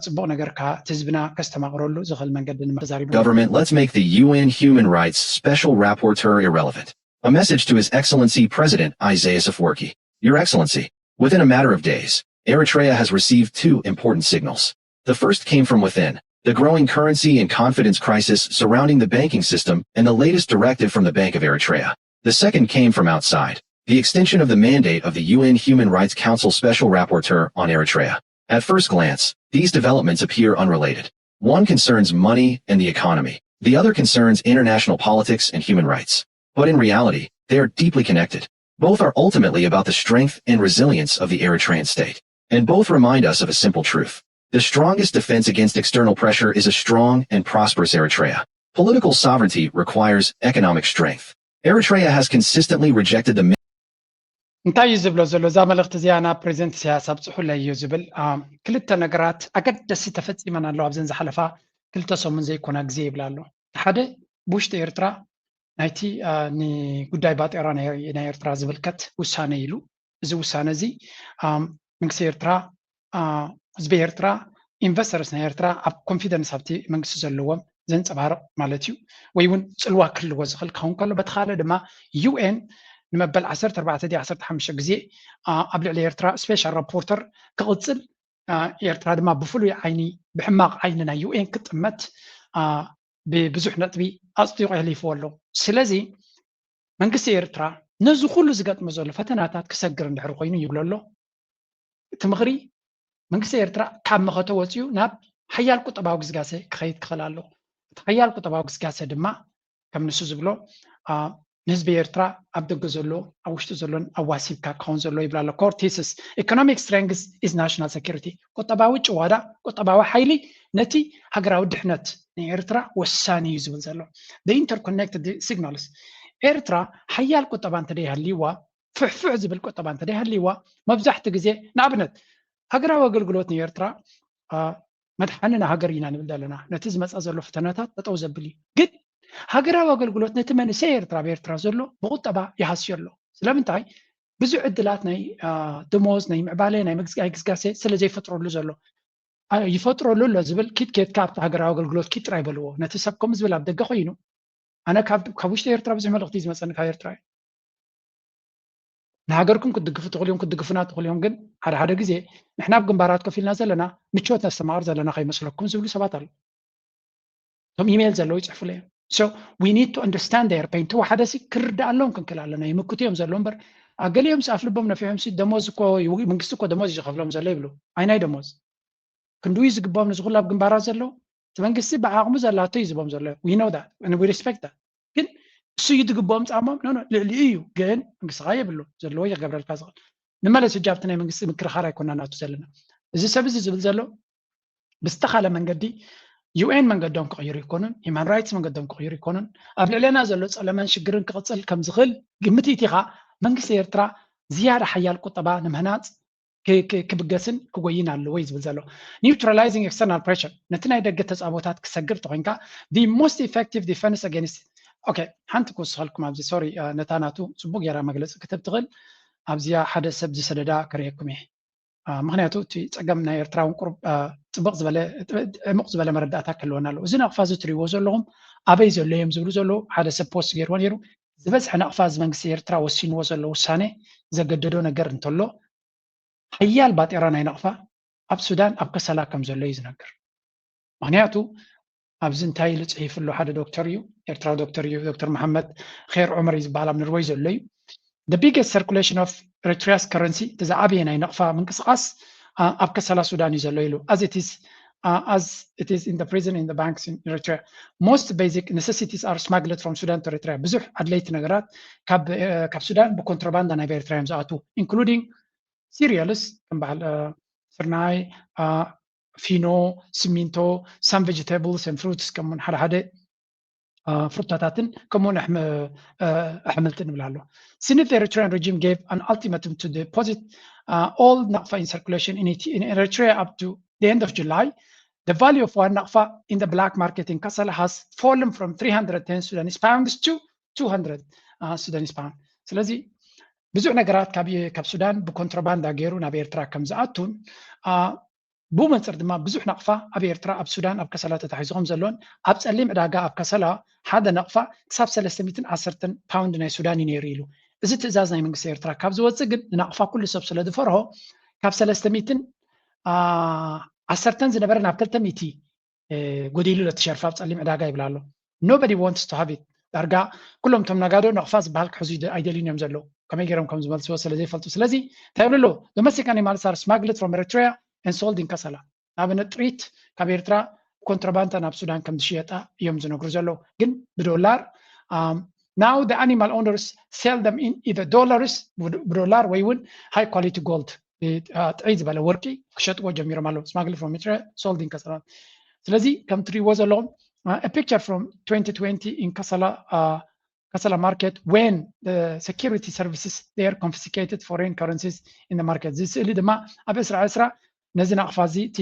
ፅቡቕ ነገርካ እቲ ህዝብና ከስተማቕረሉ ዝኽእል መንገዲ ንመ ተዛሪቡ Government, let's make the U N Human Rights Special Rapporteur irrelevant. A message to His Excellency President Isaias Afwerki. Your Excellency, within a matter of days, Eritrea has received two important signals. The first came from within, the growing currency and confidence crisis surrounding the banking system and the latest directive from the Bank of Eritrea. The second came from outside, the extension of the mandate of the U N Human Rights Council Special Rapporteur on Eritrea. At first glance, these developments appear unrelated. One concerns money and the economy. The other concerns international politics and human rights. But in reality, they are deeply connected. Both are ultimately about the strength and resilience of the Eritrean state. And both remind us of a simple truth. The strongest defense against external pressure is a strong and prosperous Eritrea. Political sovereignty requires economic strength. Eritrea has consistently rejected the እንታይ እዩ ዝብሎ ዘሎ? እዛ መልእኽቲ እዚኣ ናብ ፕሬዚደንት ኢሳያስ ኣብፅሑለይ እዩ ዝብል ክልተ ነገራት ኣገደሲ ተፈፂመን ኣለዋ ኣብዘን ዝሓለፋ ክልተ ሰሙን ዘይኮና ግዜ ይብል ኣሎ። ሓደ ብውሽጢ ኤርትራ ናይቲ ንጉዳይ ባጤራ ናይ ኤርትራ ዝምልከት ውሳነ ኢሉ። እዚ ውሳነ እዚ መንግስቲ ኤርትራ ህዝቢ ኤርትራ ኢንቨስተርስ ናይ ኤርትራ ኣብ ኮንፊደንስ ኣብቲ መንግስቲ ዘለዎም ዘንፀባርቕ ማለት እዩ። ወይ እውን ፅልዋ ክህልዎ ዝኽእል ክኸውን ከሎ በቲ ካልእ ድማ ዩ ኤን ንመበል ዓሰርተ ኣርባዕተ ድዩ ዓሰርተ ሓሙሽተ ግዜ ኣብ ልዕሊ ኤርትራ ስፔሻል ራፖርተር ክቕፅል ኤርትራ ድማ ብፍሉይ ዓይኒ ብሕማቕ ዓይኒ ናይ ዩ ኤን ክትጥመት ብብዙሕ ነጥቢ ኣፅዲቑ የሕሊፍዎ ኣሎ። ስለዚ መንግስቲ ኤርትራ ነዚ ኩሉ ዝገጥሞ ዘሎ ፈተናታት ክሰግር እንድሕር ኮይኑ ይብሎ ኣሎ። እቲ ምኽሪ መንግስቲ ኤርትራ ካብ መኸተ ወፂኡ ናብ ሓያል ቁጠባዊ ግስጋሴ ክኸይድ ክኽእል ኣለዎ። እቲ ሓያል ቁጠባዊ ግስጋሴ ድማ ከም ንሱ ዝብሎ ንህዝቢ ኤርትራ ኣብ ደገ ዘሎ ኣብ ውሽጢ ዘሎን ኣዋሲብካ ክኸውን ዘሎ ይብል ኣሎ። Core thesis economic strength is national security። ቁጠባዊ ጭዋዳ ቁጠባዊ ሓይሊ ነቲ ሃገራዊ ድሕነት ናይ ኤርትራ ወሳኒ እዩ ዝብል ዘሎ። The interconnected signals ኤርትራ ሓያል ቁጠባ እንተደይሃልይዋ ፍሕፍሕ ዝብል ቁጠባ እንተደይሃልይዋ መብዛሕቲ ግዜ ንኣብነት ሃገራዊ ኣገልግሎት ንኤርትራ መድሓኒ ንሃገር ኢና ንብል ዘለና። ነቲ ዝመፃ ዘሎ ፈተናታት ጠጠው ዘብል እዩ። ግን ሃገራዊ ኣገልግሎት ነቲ መንእሰይ ኤርትራ ኣብ ኤርትራ ዘሎ ብቁጠባ ይሃስዮ ኣሎ። ስለምንታይ? ብዙሕ ዕድላት ናይ ደሞዝ ናይ ምዕባለ ናይ ግስጋሴ ስለ ዘይፈጥረሉ ዘሎ ይፈጥረሉ ኣሎ ዝብል ኪድ ኬድካ ኣብቲ ሃገራዊ ኣገልግሎት ኪድ ጥራይ በልዎ። ነቲ ሰብ ከምኡ ዝብል ኣብ ደገ ኮይኑ ኣነ ካብ ውሽጢ ኤርትራ ብዙሕ መልእኽቲ እዩ ዝመፀኒ ካብ ኤርትራ እዩ። ንሃገርኩም ክትድግፉ ትኽእሉ እዮም ክትድግፉና ትኽእሉ እዮም ግን ሓደ ሓደ ግዜ ንሕና ኣብ ግንባራት ኮፍ ኢልና ዘለና ምቾት ነስተማቕር ዘለና ከይመስለኩም ዝብሉ ሰባት ኣለዉ። እቶም ኢሜይል ዘለዉ ይፅሕፉለይ እዮም። So we need to understand their pain። ተወሓደ ሲ ክርዳኣሎም ክንክእል ኣለና። ይምክቱ እዮም ዘለዉ እምበር ኣገሊኦም ሲ ኣፍልቦም ነፊሖም ሲ ደሞዝ እኮ መንግስቲ እኮ ደሞዝ እዩ ዝኸፍሎም ዘሎ ይብሉ። ኣይናይ ደሞዝ ክንድኡ እዩ ዝግባኦም ነዚ ኩሉ ኣብ ግንባራት ዘለዉ እቲ መንግስቲ ብዓቕሙ ዘላቶ እዩ ዝቦም ዘሎ። We know that and we respect that። ግን እሱ እዩ ዝግብኦም ፃሞም ኖ ልዕሊኡ እዩ። ግን መንግስቲ ካ የብሉ ዘለዎ ክገብረልካ ዝኽእል። ንመለስ ሕጂ ኣብቲ ናይ መንግስቲ ምክርኻር ኣይኮና ናቱ ዘለና። እዚ ሰብ እዚ ዝብል ዘሎ ብዝተኻለ መንገዲ ዩ ኤን መንገዶም ክቕይሩ ይኮኑን፣ ሂማን ራይትስ መንገዶም ክቕይሩ ይኮኑን፣ ኣብ ልዕለና ዘሎ ፀለመን ሽግርን ክቕፅል ከም ዝኽእል ግምት ኢቲኻ መንግስቲ ኤርትራ ዝያዳ ሓያል ቁጠባ ንምህናፅ ክብገስን ክጎይን ኣለዎ እዩ ዝብል ዘሎ። Neutralizing external pressure፣ ነቲ ናይ ደገ ተፃቦታት ክሰግር ተኮይንካ the most effective defense against okay ሓንቲ ክወስኸልኩም ኣብዚ ሶሪ ነታ ናቱ ፅቡቅ ጌራ መግለፂ ክትብ ትኽእል ኣብዚኣ ሓደ ሰብ ዝሰደዳ ከርእየኩም እየ። ምክንያቱ እቲ ፀገም ናይ ኤርትራ እውን ቁሩብ ፅብቅ ዝበለ ዕሙቅ ዝበለ መረዳእታ ክህልወና ኣለዎ። እዚ ናቕፋ እዚ ትሪእዎ ዘለኹም ኣበይ ዘሎ እዮም ዝብሉ ዘለዉ ሓደ ሰብ ፖስት ገይርዎ ነይሩ። ዝበዝሐ ናቕፋ እዚ መንግስቲ ኤርትራ ወሲንዎ ዘሎ ውሳኔ ዘገደዶ ነገር እንተሎ ሓያል ባጤራ ናይ ናቕፋ ኣብ ሱዳን ኣብ ከሰላ ከም ዘሎ እዩ ዝነግር። ምክንያቱ ኣብዚ እንታይ ኢሉ ፅሒፉ ኣሎ ሓደ ዶክተር እዩ፣ ኤርትራዊ ዶክተር እዩ፣ ዶክተር መሓመድ ር ዑመር እዩ ዝበሃል ኣብ ኖርወይ ዘሎ እዩ። The biggest circulation of Eritrea's currency፣ እቲ ዝዓበየ ናይ ነቕፋ ምንቅስቃስ ኣብ ከሰላ ሱዳን እዩ ዘሎ ኢሉ። As it is as it is in the prison in the banks in Eritrea, most basic necessities are smuggled from Sudan to Eritrea። ብዙሕ ኣድለይቲ ነገራት ካብ ሱዳን ብኮንትሮባንዳ ናብ ኤርትራ እዮም ዝኣትዉ፣ including cereals ከም በዓል ስርናይ፣ ፊኖ፣ ሲሚንቶ፣ some vegetables and fruits ከምኡውን ሓደ ሓደ ፍሩታታትን ከምኡውን ኣሕምልቲ ንብል ኣሎ። Since the Eritrean regime gave an ultimatum to deposit all Nakfa in circulation in Eritrea up to the end of July, the value of one Nakfa in the black market in Kassala has fallen from three hundred ten Sudanese pounds to two hundred Sudanese pound። ስለዚ ብዙሕ ነገራት ካብ ሱዳን ብኮንትሮባንዳ ገይሩ ናብ ኤርትራ ከም ዝኣቱን ብኡ መንፅር ድማ ብዙሕ ናቕፋ ኣብ ኤርትራ ኣብ ሱዳን ኣብ ከሰላ ተታሒዙ ከም ዘሎን ኣብ ፀሊም ዕዳጋ ኣብ ከሰላ ሓደ ናቕፋ ክሳብ ሰለስተ ሚእትን ዓሰርተን ፓውንድ ናይ ሱዳን እዩ ነይሩ ኢሉ። እዚ ትእዛዝ ናይ መንግስቲ ኤርትራ ካብ ዝወፅእ ግን ንናቕፋ ኩሉ ሰብ ስለ ዝፈርሆ ካብ ሰለስተ ሚእትን ዓሰርተን ዝነበረ ናብ ክልተ ሚእቲ ጎዲሉ ለትሸርፍ ኣብ ፀሊም ዕዳጋ ይብል ኣሎ። Nobody wants to have it። ዳርጋ ኩሎም እቶም ነጋዶ ናቕፋ ዝበሃል ክሕዙ ኣይደልዩን እዮም ዘለዉ። ከመይ ገይሮም ከም ዝመልስዎ ስለ ዘይፈልጡ። ስለዚ እንታይ ይብሉ ኣለዉ? Domestic animals are smuggled from Eritrea and sold in Kassala። ንኣብነት ጥሪት ካብ ኤርትራ ኮንትሮባንዳ ናብ ሱዳን ከም ዝሽየጣ እዮም ዝነግሩ ዘለዉ። ግን ብዶላር Now the animal owners sell them in either dollars ብዶላር ወይ እውን high quality gold ጥዕይ ዝበለ ወርቂ ክሸጥዎ ጀሚሮም ኣለዉ። Smuggled from Eritrea, sold in Kassala። ስለዚ ከም ትሪእዎ ዘለኹም a picture from twenty twenty in Kassala Kassala market when the security services there confiscated foreign currencies in the market። እዚ ስእሊ ድማ ኣብ ዕስራ ዕስራ ነዚ ናቕፋ እዚ እቲ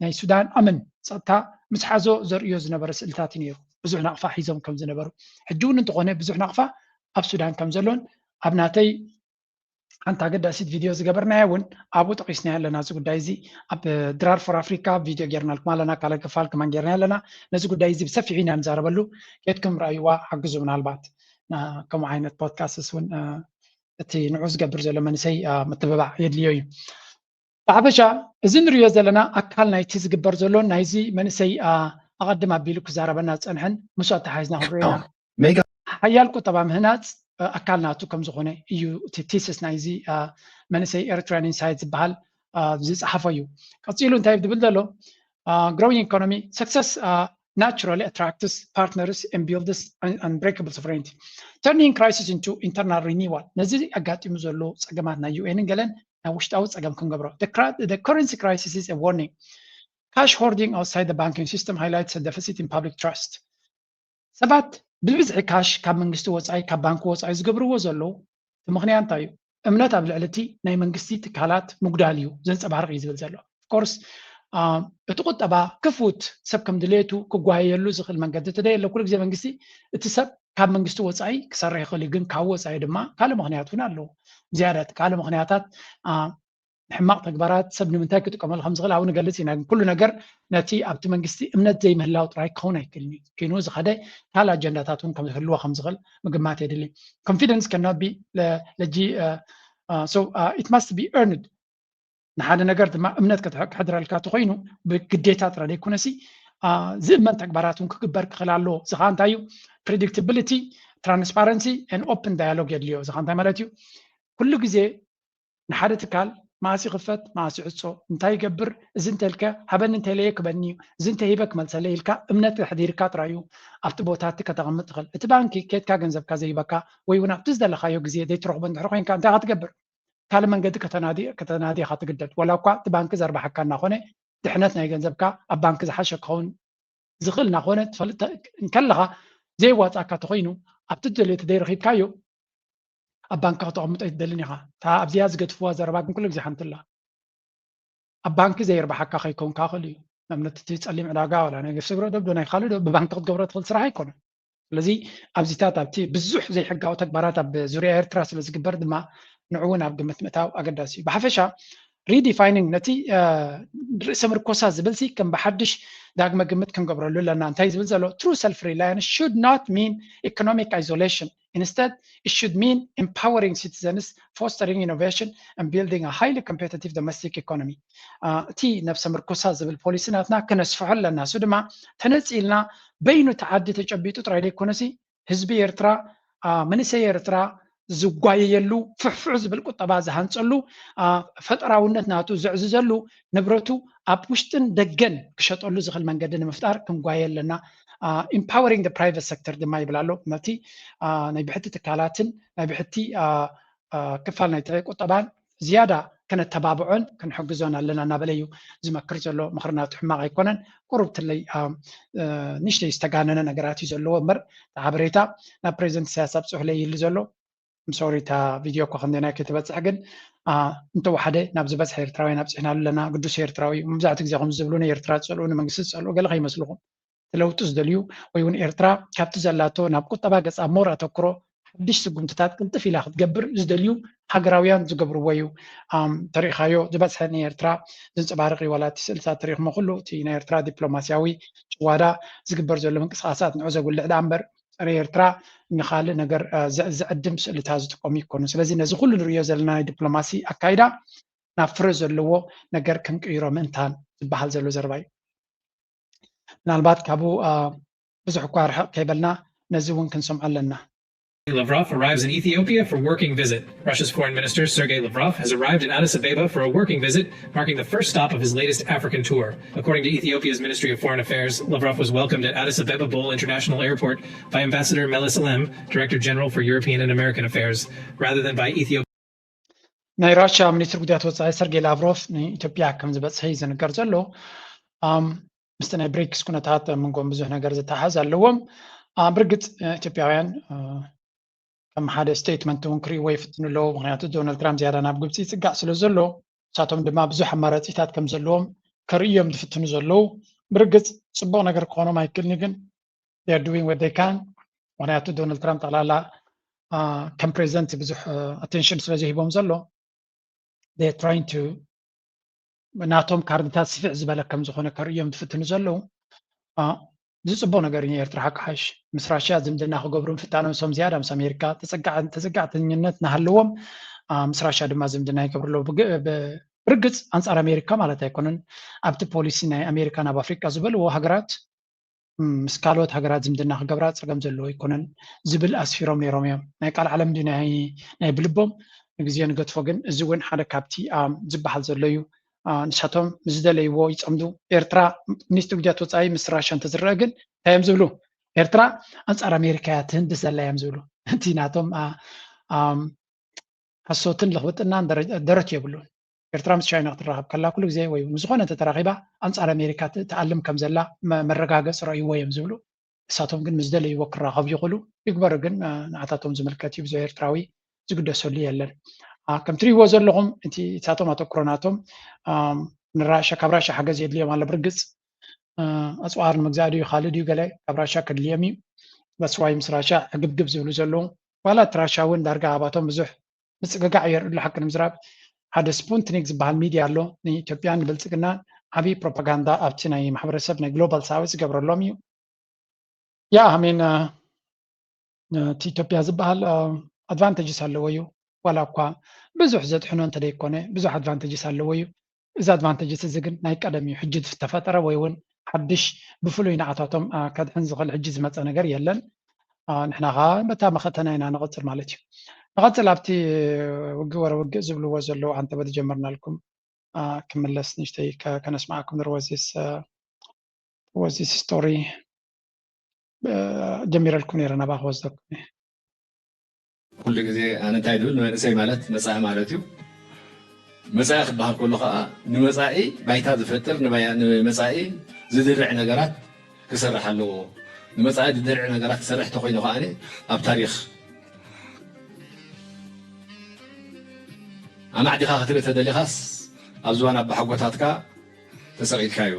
ናይ ሱዳን ኣምን ፀጥታ ምስ ሓዞ ዘርእዮ ዝነበረ ስእልታት እዩ ነይሩ። ብዙሕ ናቕፋ ሒዞም ከም ዝነበሩ ሕጂ እውን እንተኾነ ብዙሕ ናቕፋ ኣብ ሱዳን ከም ዘሎን ኣብ ናተይ ሓንቲ ኣገዳሲት ቪድዮ ዝገበርናዮ እውን ኣብኡ ጠቂስናዮ ኣለና። እዚ ጉዳይ እዚ ኣብ ድራር for Africa ቪድዮ ጌርናልኩም ኣለና፣ ካልኣይ ክፋል ከማን ጌርናዮ ኣለና። ነዚ ጉዳይ እዚ ብሰፊሑ ኢና ንዛረበሉ፣ ኬድኩም ረኣይዋ ሓግዙ። ምናልባት ከምኡ ዓይነት ፖድካስትስ እውን እቲ ንዑ ዝገብር ዘሎ መንእሰይ ምትብባዕ የድልዮ እዩ። ብሓፈሻ እዚ ንሪኦ ዘለና ኣካል ናይቲ ዝግበር ዘሎ ናይዚ መንእሰይ ኣቐድም ኣቢሉ ክዛረበና ዝፀንሐን ምስ ኣተሓሒዝና ክንሪኦ ኢና። ሓያል ቁጠባ ምህናፅ ኣካል ናቱ ከም ዝኾነ እዩ እቲ ቲስስ ናይዚ መንእሰይ ኤርትራን ኢንሳይት ዝበሃል ዝፀሓፎ እዩ። ቀፂሉ እንታይ ዝብል ዘሎ growing economy success naturally attracts partners and builds unbreakable sovereignty. Turning crisis into internal renewal። ነዚ ኣጋጢሙ ዘሎ ፀገማት ናይ ዩ ኤንን ገለን ናብ ውሽጣዊ ፀገም ክንገብሮ። The currency crisis is a warning. Cash hoarding outside the banking system highlights a deficit in public trust. ሰባት ብብዝሒ ካሽ ካብ መንግስቲ ወፃኢ ካብ ባንኪ ወፃኢ ዝገብርዎ ዘለዉ እቲ ምኽንያት እንታይ እዩ? እምነት ኣብ ልዕሊ እቲ ናይ መንግስቲ ትካላት ምጉዳል እዩ ዘንፀባርቕ እዩ ዝብል ዘሎ። Of course እቲ ቁጠባ ክፉት ሰብ ከም ድሌቱ ክጓየየሉ ዝኽእል መንገዲ ተደየለ ኩሉ ግዜ መንግስቲ እቲ ሰብ ካብ መንግስቲ ወፃኢ ክሰርሕ ይኽእል እዩ፣ ግን ካብ ወፃኢ ድማ ካልእ ምኽንያት እውን ኣለዎ። ዝያዳ እቲ ካልእ ምኽንያታት ሕማቕ ተግባራት ሰብ ንምንታይ ክጥቀመሉ ከም ዝኽእል ኣብኡ ንገልፅ ኢና። ግን ኩሉ ነገር ነቲ ኣብቲ መንግስቲ እምነት ዘይምህላው ጥራይ ክኸውን ኣይክእልን እዩ። ኮይኑ ዝኸደ ካልእ ኣጀንዳታት እውን ከም ዝህልዎ ከም ዝኽእል ምግማት የድሊ። Confidence cannot be legi so it must be earned። ንሓደ ነገር ድማ እምነት ክሕድረልካ ተኮይኑ ብግዴታ ጥራይ ዘይኮነሲ ዝእመን ተግባራት እውን ክግበር ክኽእል ኣለዎ። እዚ ከዓ እንታይ እዩ? Predictability, transparency and open dialogue የድልዮ። እዚ ከዓ እንታይ ማለት እዩ? ኩሉ ግዜ ንሓደ ትካል መኣስ ይኽፈት፣ መኣስ ይዕጾ፣ እንታይ ይገብር፣ እዚ እንተልከ ሃበኒ እንተለየ ክበኒ እዩ፣ እዚ እንተሂበ ክመልሰለይ ኢልካ እምነት ኣሕዲርካ ጥራይ እዩ ኣብቲ ቦታ እቲ ከተቐምጥ ትኽእል። እቲ ባንኪ ኬድካ ገንዘብካ ዘይህበካ ወይ እውን ኣብቲ ዝደለኻዮ ግዜ ዘይትረኽቦ እንድሕር ኮይንካ እንታይ ኢኻ ትገብር? ካልእ መንገዲ ከተናዲ ኢኻ ትግደድ። ዋላ እኳ እቲ ባንኪ ዘርብሓካ እናኾነ ድሕነት ናይ ገንዘብካ ኣብ ባንኪ ዝሓሸ ክኸውን ዝኽእል እናኾነ ትፈልጥ እንከለኻ፣ ዘየዋፅኣካ ተኾይኑ ኣብቲ ትደልዮ ተዘይረኺብካዮ ኣብ ባንኪ ከተቐምጦ ኣይትደልን ኢኻ። እታ ኣብዚኣ ዝገድፍዋ ዘረባ ግን ኩሉ ግዜ ሓንቲ ኣላ። ኣብ ባንኪ ዘይርብሓካ ከይከውን ክኽእል እዩ። ንኣብነት እቲ ፀሊም ዕዳጋ ዋላ ናይ ነፍሲ ግብረ ዶ ናይ ካልእ ዶ ብባንኪ ክትገብሮ ትኽእል ስራሕ ኣይኮነን። ስለዚ ኣብዚታት ኣብቲ ብዙሕ ዘይሕጋዊ ተግባራት ኣብ ዙርያ ኤርትራ ስለ ዝግበር ድማ ንዑ እውን ኣብ ግምት ምእታው ኣገዳሲ እዩ። ብሓፈሻ ሪዲፋይኒንግ ነቲ ርእሰ ምርኮሳ ዝብል ሲ ከም ብሓድሽ ዳግመ ግምት ክንገብረሉ ኣለና። እንታይ ዝብል ዘሎ? True self reliance should not mean economic isolation. Instead, it should mean empowering citizens, fostering innovation, and building a highly competitive domestic economy. እቲ ነብሰ ምርኮሳ ዝብል ፖሊሲ ናትና ክነስፍሖ ኣለና። እሱ ድማ ተነፂልና በይኑ እቲ ዓዲ ተጨቢጡ ጥራይ ዘይኮነሲ ህዝቢ ኤርትራ፣ መንእሰይ ኤርትራ ዝጓየየሉ፣ ፍሕፍሕ ዝብል ቁጠባ ዝሃንፀሉ፣ ፈጠራውነት ናቱ ዘዕዝዘሉ፣ ንብረቱ ኣብ ውሽጥን ደገን ክሸጠሉ ዝኽእል መንገዲ ንምፍጣር ክንጓየ ኣለና። Empowering the private sector ድማ ይብል ኣሎ። ነቲ ናይ ብሕቲ ትካላትን ናይ ብሕቲ ክፋል ናይ ቁጠባን ዝያዳ ከነተባብዖን ክንሕግዞን ኣለና እናበለ እዩ ዝመክር ዘሎ። ምኽሪ ናቱ ሕማቕ ኣይኮነን። ቁሩብ ትለይ ንእሽተይ ዝተጋነነ ነገራት እዩ ዘለዎ እምበር፣ እቲ ሓበሬታ ናብ ፕሬዚደንት ኢሳያስ ኣብፅሑለይ ይሉ ዘሎ። ምሶሪ እታ ቪድዮ እኳ ክንደናይ ከይትበፅሕ ግን እንተወሓደ ናብ ዝበፅሐ ኤርትራውያን ኣብፂሕናሉ ኣለና። ግዱስ ኤርትራዊ መብዛሕትኡ ግዜ ከም ዝብሉ ንኤርትራ ዝፀልኡ ንመንግስቲ ዝፀልኡ ገለ ከይመስልኹም። ለውጢ ዝደልዩ ወይ እውን ኤርትራ ካብቲ ዘላቶ ናብ ቁጠባ ገፃ ሞር ኣተኩሮ ሓድሽ ስጉምትታት ቅልጥፍ ኢላ ክትገብር ዝደልዩ ሃገራውያን ዝገብርዎ እዩ። ተሪኢኻዮ ዝበዝሐ ንኤርትራ ዘንፀባርቕ እዩ። ዋላ እቲ ስእልታት ተሪእኹሞ ኩሉ እቲ ናይ ኤርትራ ዲፕሎማስያዊ ጭዋዳ ዝግበር ዘሎ ምንቅስቃሳት ንዑ ዘጉልሕ ደኣ እምበር ጸረ ኤርትራ ንኻልእ ነገር ዝዕድም ስእልታት ዝጥቀሙ ይኮኑ። ስለዚ ነዚ ኩሉ ንርእዮ ዘለና ናይ ዲፕሎማሲ ኣካይዳ ናብ ፍረ ዘለዎ ነገር ክንቅይሮ ምእንታን ዝበሃል ዘሎ ዘረባ እዩ። ምናልባት ካብኡ ብዙሕ እኳ ርሕቕ ከይበልና ነዚ እውን ክንሰምዖ ኣለና። Lavrov arrives in Ethiopia for working visit. Russia's Foreign Minister Sergei Lavrov has arrived in Addis Ababa for a working visit, marking the first stop of his latest African tour. According to Ethiopia's Ministry of Foreign Affairs, Lavrov was welcomed at Addis Ababa Bole International Airport by Ambassador Meles Alem, Director General for European and American Affairs, rather than by Ethiopia. ናይ ራሽያ ሚኒስትር ጉዳያት ወፃኢ ሰርጌይ ላቭሮቭ ንኢትዮጵያ ከም ዝበፅሐ እዩ ዝንገር ዘሎ። ምስቲ ናይ ብሪክስ ኩነታት መንጎም ብዙሕ ነገር ዝተሓዝ ኣለዎም። ብርግፅ ኢትዮጵያውያን ከም ሓደ ስቴትመንት እውን ክርእይዎ ይፍትኑ ኣለዉ። ምክንያቱ ዶናልድ ትራምፕ ዝያዳ ናብ ግብፂ ይፅጋዕ ስለ ዘሎ ንሳቶም ድማ ብዙሕ ኣማራፂታት ከም ዘለዎም ከርእዮም ዝፍትኑ ዘለዉ። ብርግፅ ፅቡቕ ነገር ክኾኖም ኣይክእልኒ ግን they're doing what they can። ምክንያቱ ዶናልድ ትራምፕ ጠቕላላ ከም ፕሬዚደንት ብዙሕ ኣቴንሽን ስለ ዝሂቦም ዘሎ trying to ናቶም ካርድታት ስፍሕ ዝበለ ከም ዝኾነ ከርእዮም ዝፍትኑ ዘለዉ። እዚ ፅቡቅ ነገር እዩ። ኤርትራ ሓቂ ሓሽ ምስ ራሽያ ዝምድና ክገብሩ ምፍታኖም እሶም ዝያዳ ምስ ኣሜሪካ ተፀጋዕተኝነት ናሃለዎም ምስ ራሽያ ድማ ዝምድና ይገብሩ ኣለዉ። ብርግፅ ኣንፃር ኣሜሪካ ማለት ኣይኮነን። ኣብቲ ፖሊሲ ናይ ኣሜሪካ ናብ ኣፍሪቃ ዝበልዎ ሃገራት ምስ ካልኦት ሃገራት ዝምድና ክገብራ ፀገም ዘለዎ ኣይኮነን ዝብል ኣስፊሮም ነይሮም እዮም። ናይ ቃል ዓለም ድዩ ናይ ብልቦም ንግዜ ንገድፎ። ግን እዚ እውን ሓደ ካብቲ ዝበሃል ዘሎ እዩ። ንሳቶም ዝደለይዎ ይፀምዱ። ኤርትራ ሚኒስትሪ ጉዳያት ወፃኢ ምስ ራሽያ እንተዝረአ ግን እንታይ እዮም ዝብሉ? ኤርትራ ኣንፃር ኣሜሪካ እያ ትህንድስ ዘላ እዮም ዝብሉ። እቲ ናቶም ሓሶትን ልኽብጥናን ደረት የብሉን። ኤርትራ ምስ ቻይና ክትራኸብ ከላ ኩሉ ግዜ ወይ ምስ ዝኾነ እንተተራኺባ ኣንፃር ኣሜሪካ ትኣልም ከም ዘላ መረጋገፂ ረእይዎ እዮም ዝብሉ። ንሳቶም ግን ምስ ደለይዎ ክራኸቡ ይኽእሉ ይግበሩ፣ ግን ንዓታቶም ዝምልከት እዩ። ብዙሕ ኤርትራዊ ዝግደሰሉ የለን። ከም ትሪእዎ ዘለኹም እቲ እሳቶም ኣተኩሮ ናቶም ንራሻ ካብ ራሻ ሓገዝ የድልዮም ኣሎ። ብርግፅ ኣፅዋር ንምግዛእ ድዩ ካልእ ድዩ ገለ ካብ ራሻ ከድልዮም እዩ። በስዋይ ምስ ራሻ ዕግብግብ ዝብሉ ዘለዉ ዋላ እቲ ራሻ እውን ዳርጋ ኣባቶም ብዙሕ ምፅግጋዕ የርእሉ። ሓቂ ንምዝራብ ሓደ ስፑንትኒክ ዝበሃል ሚድያ ኣሎ። ንኢትዮጵያን ንብልፅግናን ዓብዪ ፕሮፓጋንዳ ኣብቲ ናይ ማሕበረሰብ ናይ ግሎባል ሳውት ዝገብረሎም እዩ። ያ ኣሜን እቲ ኢትዮጵያ ዝበሃል ኣድቫንቴጅስ ኣለዎ እዩ። ዋላ እኳ ብዙሕ ዘጥሕኖ እንተደይኮነ ብዙሕ ኣድቫንቴጅስ ኣለዎ እዩ። እዚ ኣድቫንቴጅስ እዚ ግን ናይ ቀደም እዩ። ሕጂ ዝተፈጠረ ወይ እውን ሓድሽ ብፍሉይ ንዓታቶም ከድሕን ዝኽእል ሕጂ ዝመፀ ነገር የለን። ንሕና ከዓ በታ መኸተና ኢና ንቐፅል ማለት እዩ። ንቐፅል ኣብቲ ውግእ ወረ ውግእ ዝብልዎ ዘለዉ ኣንተ በቲ ጀመርናልኩም ክምለስ ንሽተይ ከነስማዓኩም ንርወዚስ ወዚስ ስቶሪ ጀሚረልኩም ነይረ ናባ ክወስደኩም እየ። ኩሉ ግዜ ኣነ እንታይ ድብል ንመንእሰይ ማለት መፃኢ ማለት እዩ። መፃኢ ክበሃል ከሎ ከዓ ንመፃኢ ባይታ ዝፈጥር ንመፃኢ ዝድርዕ ነገራት ክሰርሕ ኣለዎ። ንመፃኢ ዝድርዕ ነገራት ክሰርሕ ተኮይኑ ከዓ ኣብ ታሪክ ኣማዕዲኻ ክትርኢ ተደሊኻስ ኣብ ዝባን ኣባሓጎታትካ ተሰቒልካ እዩ።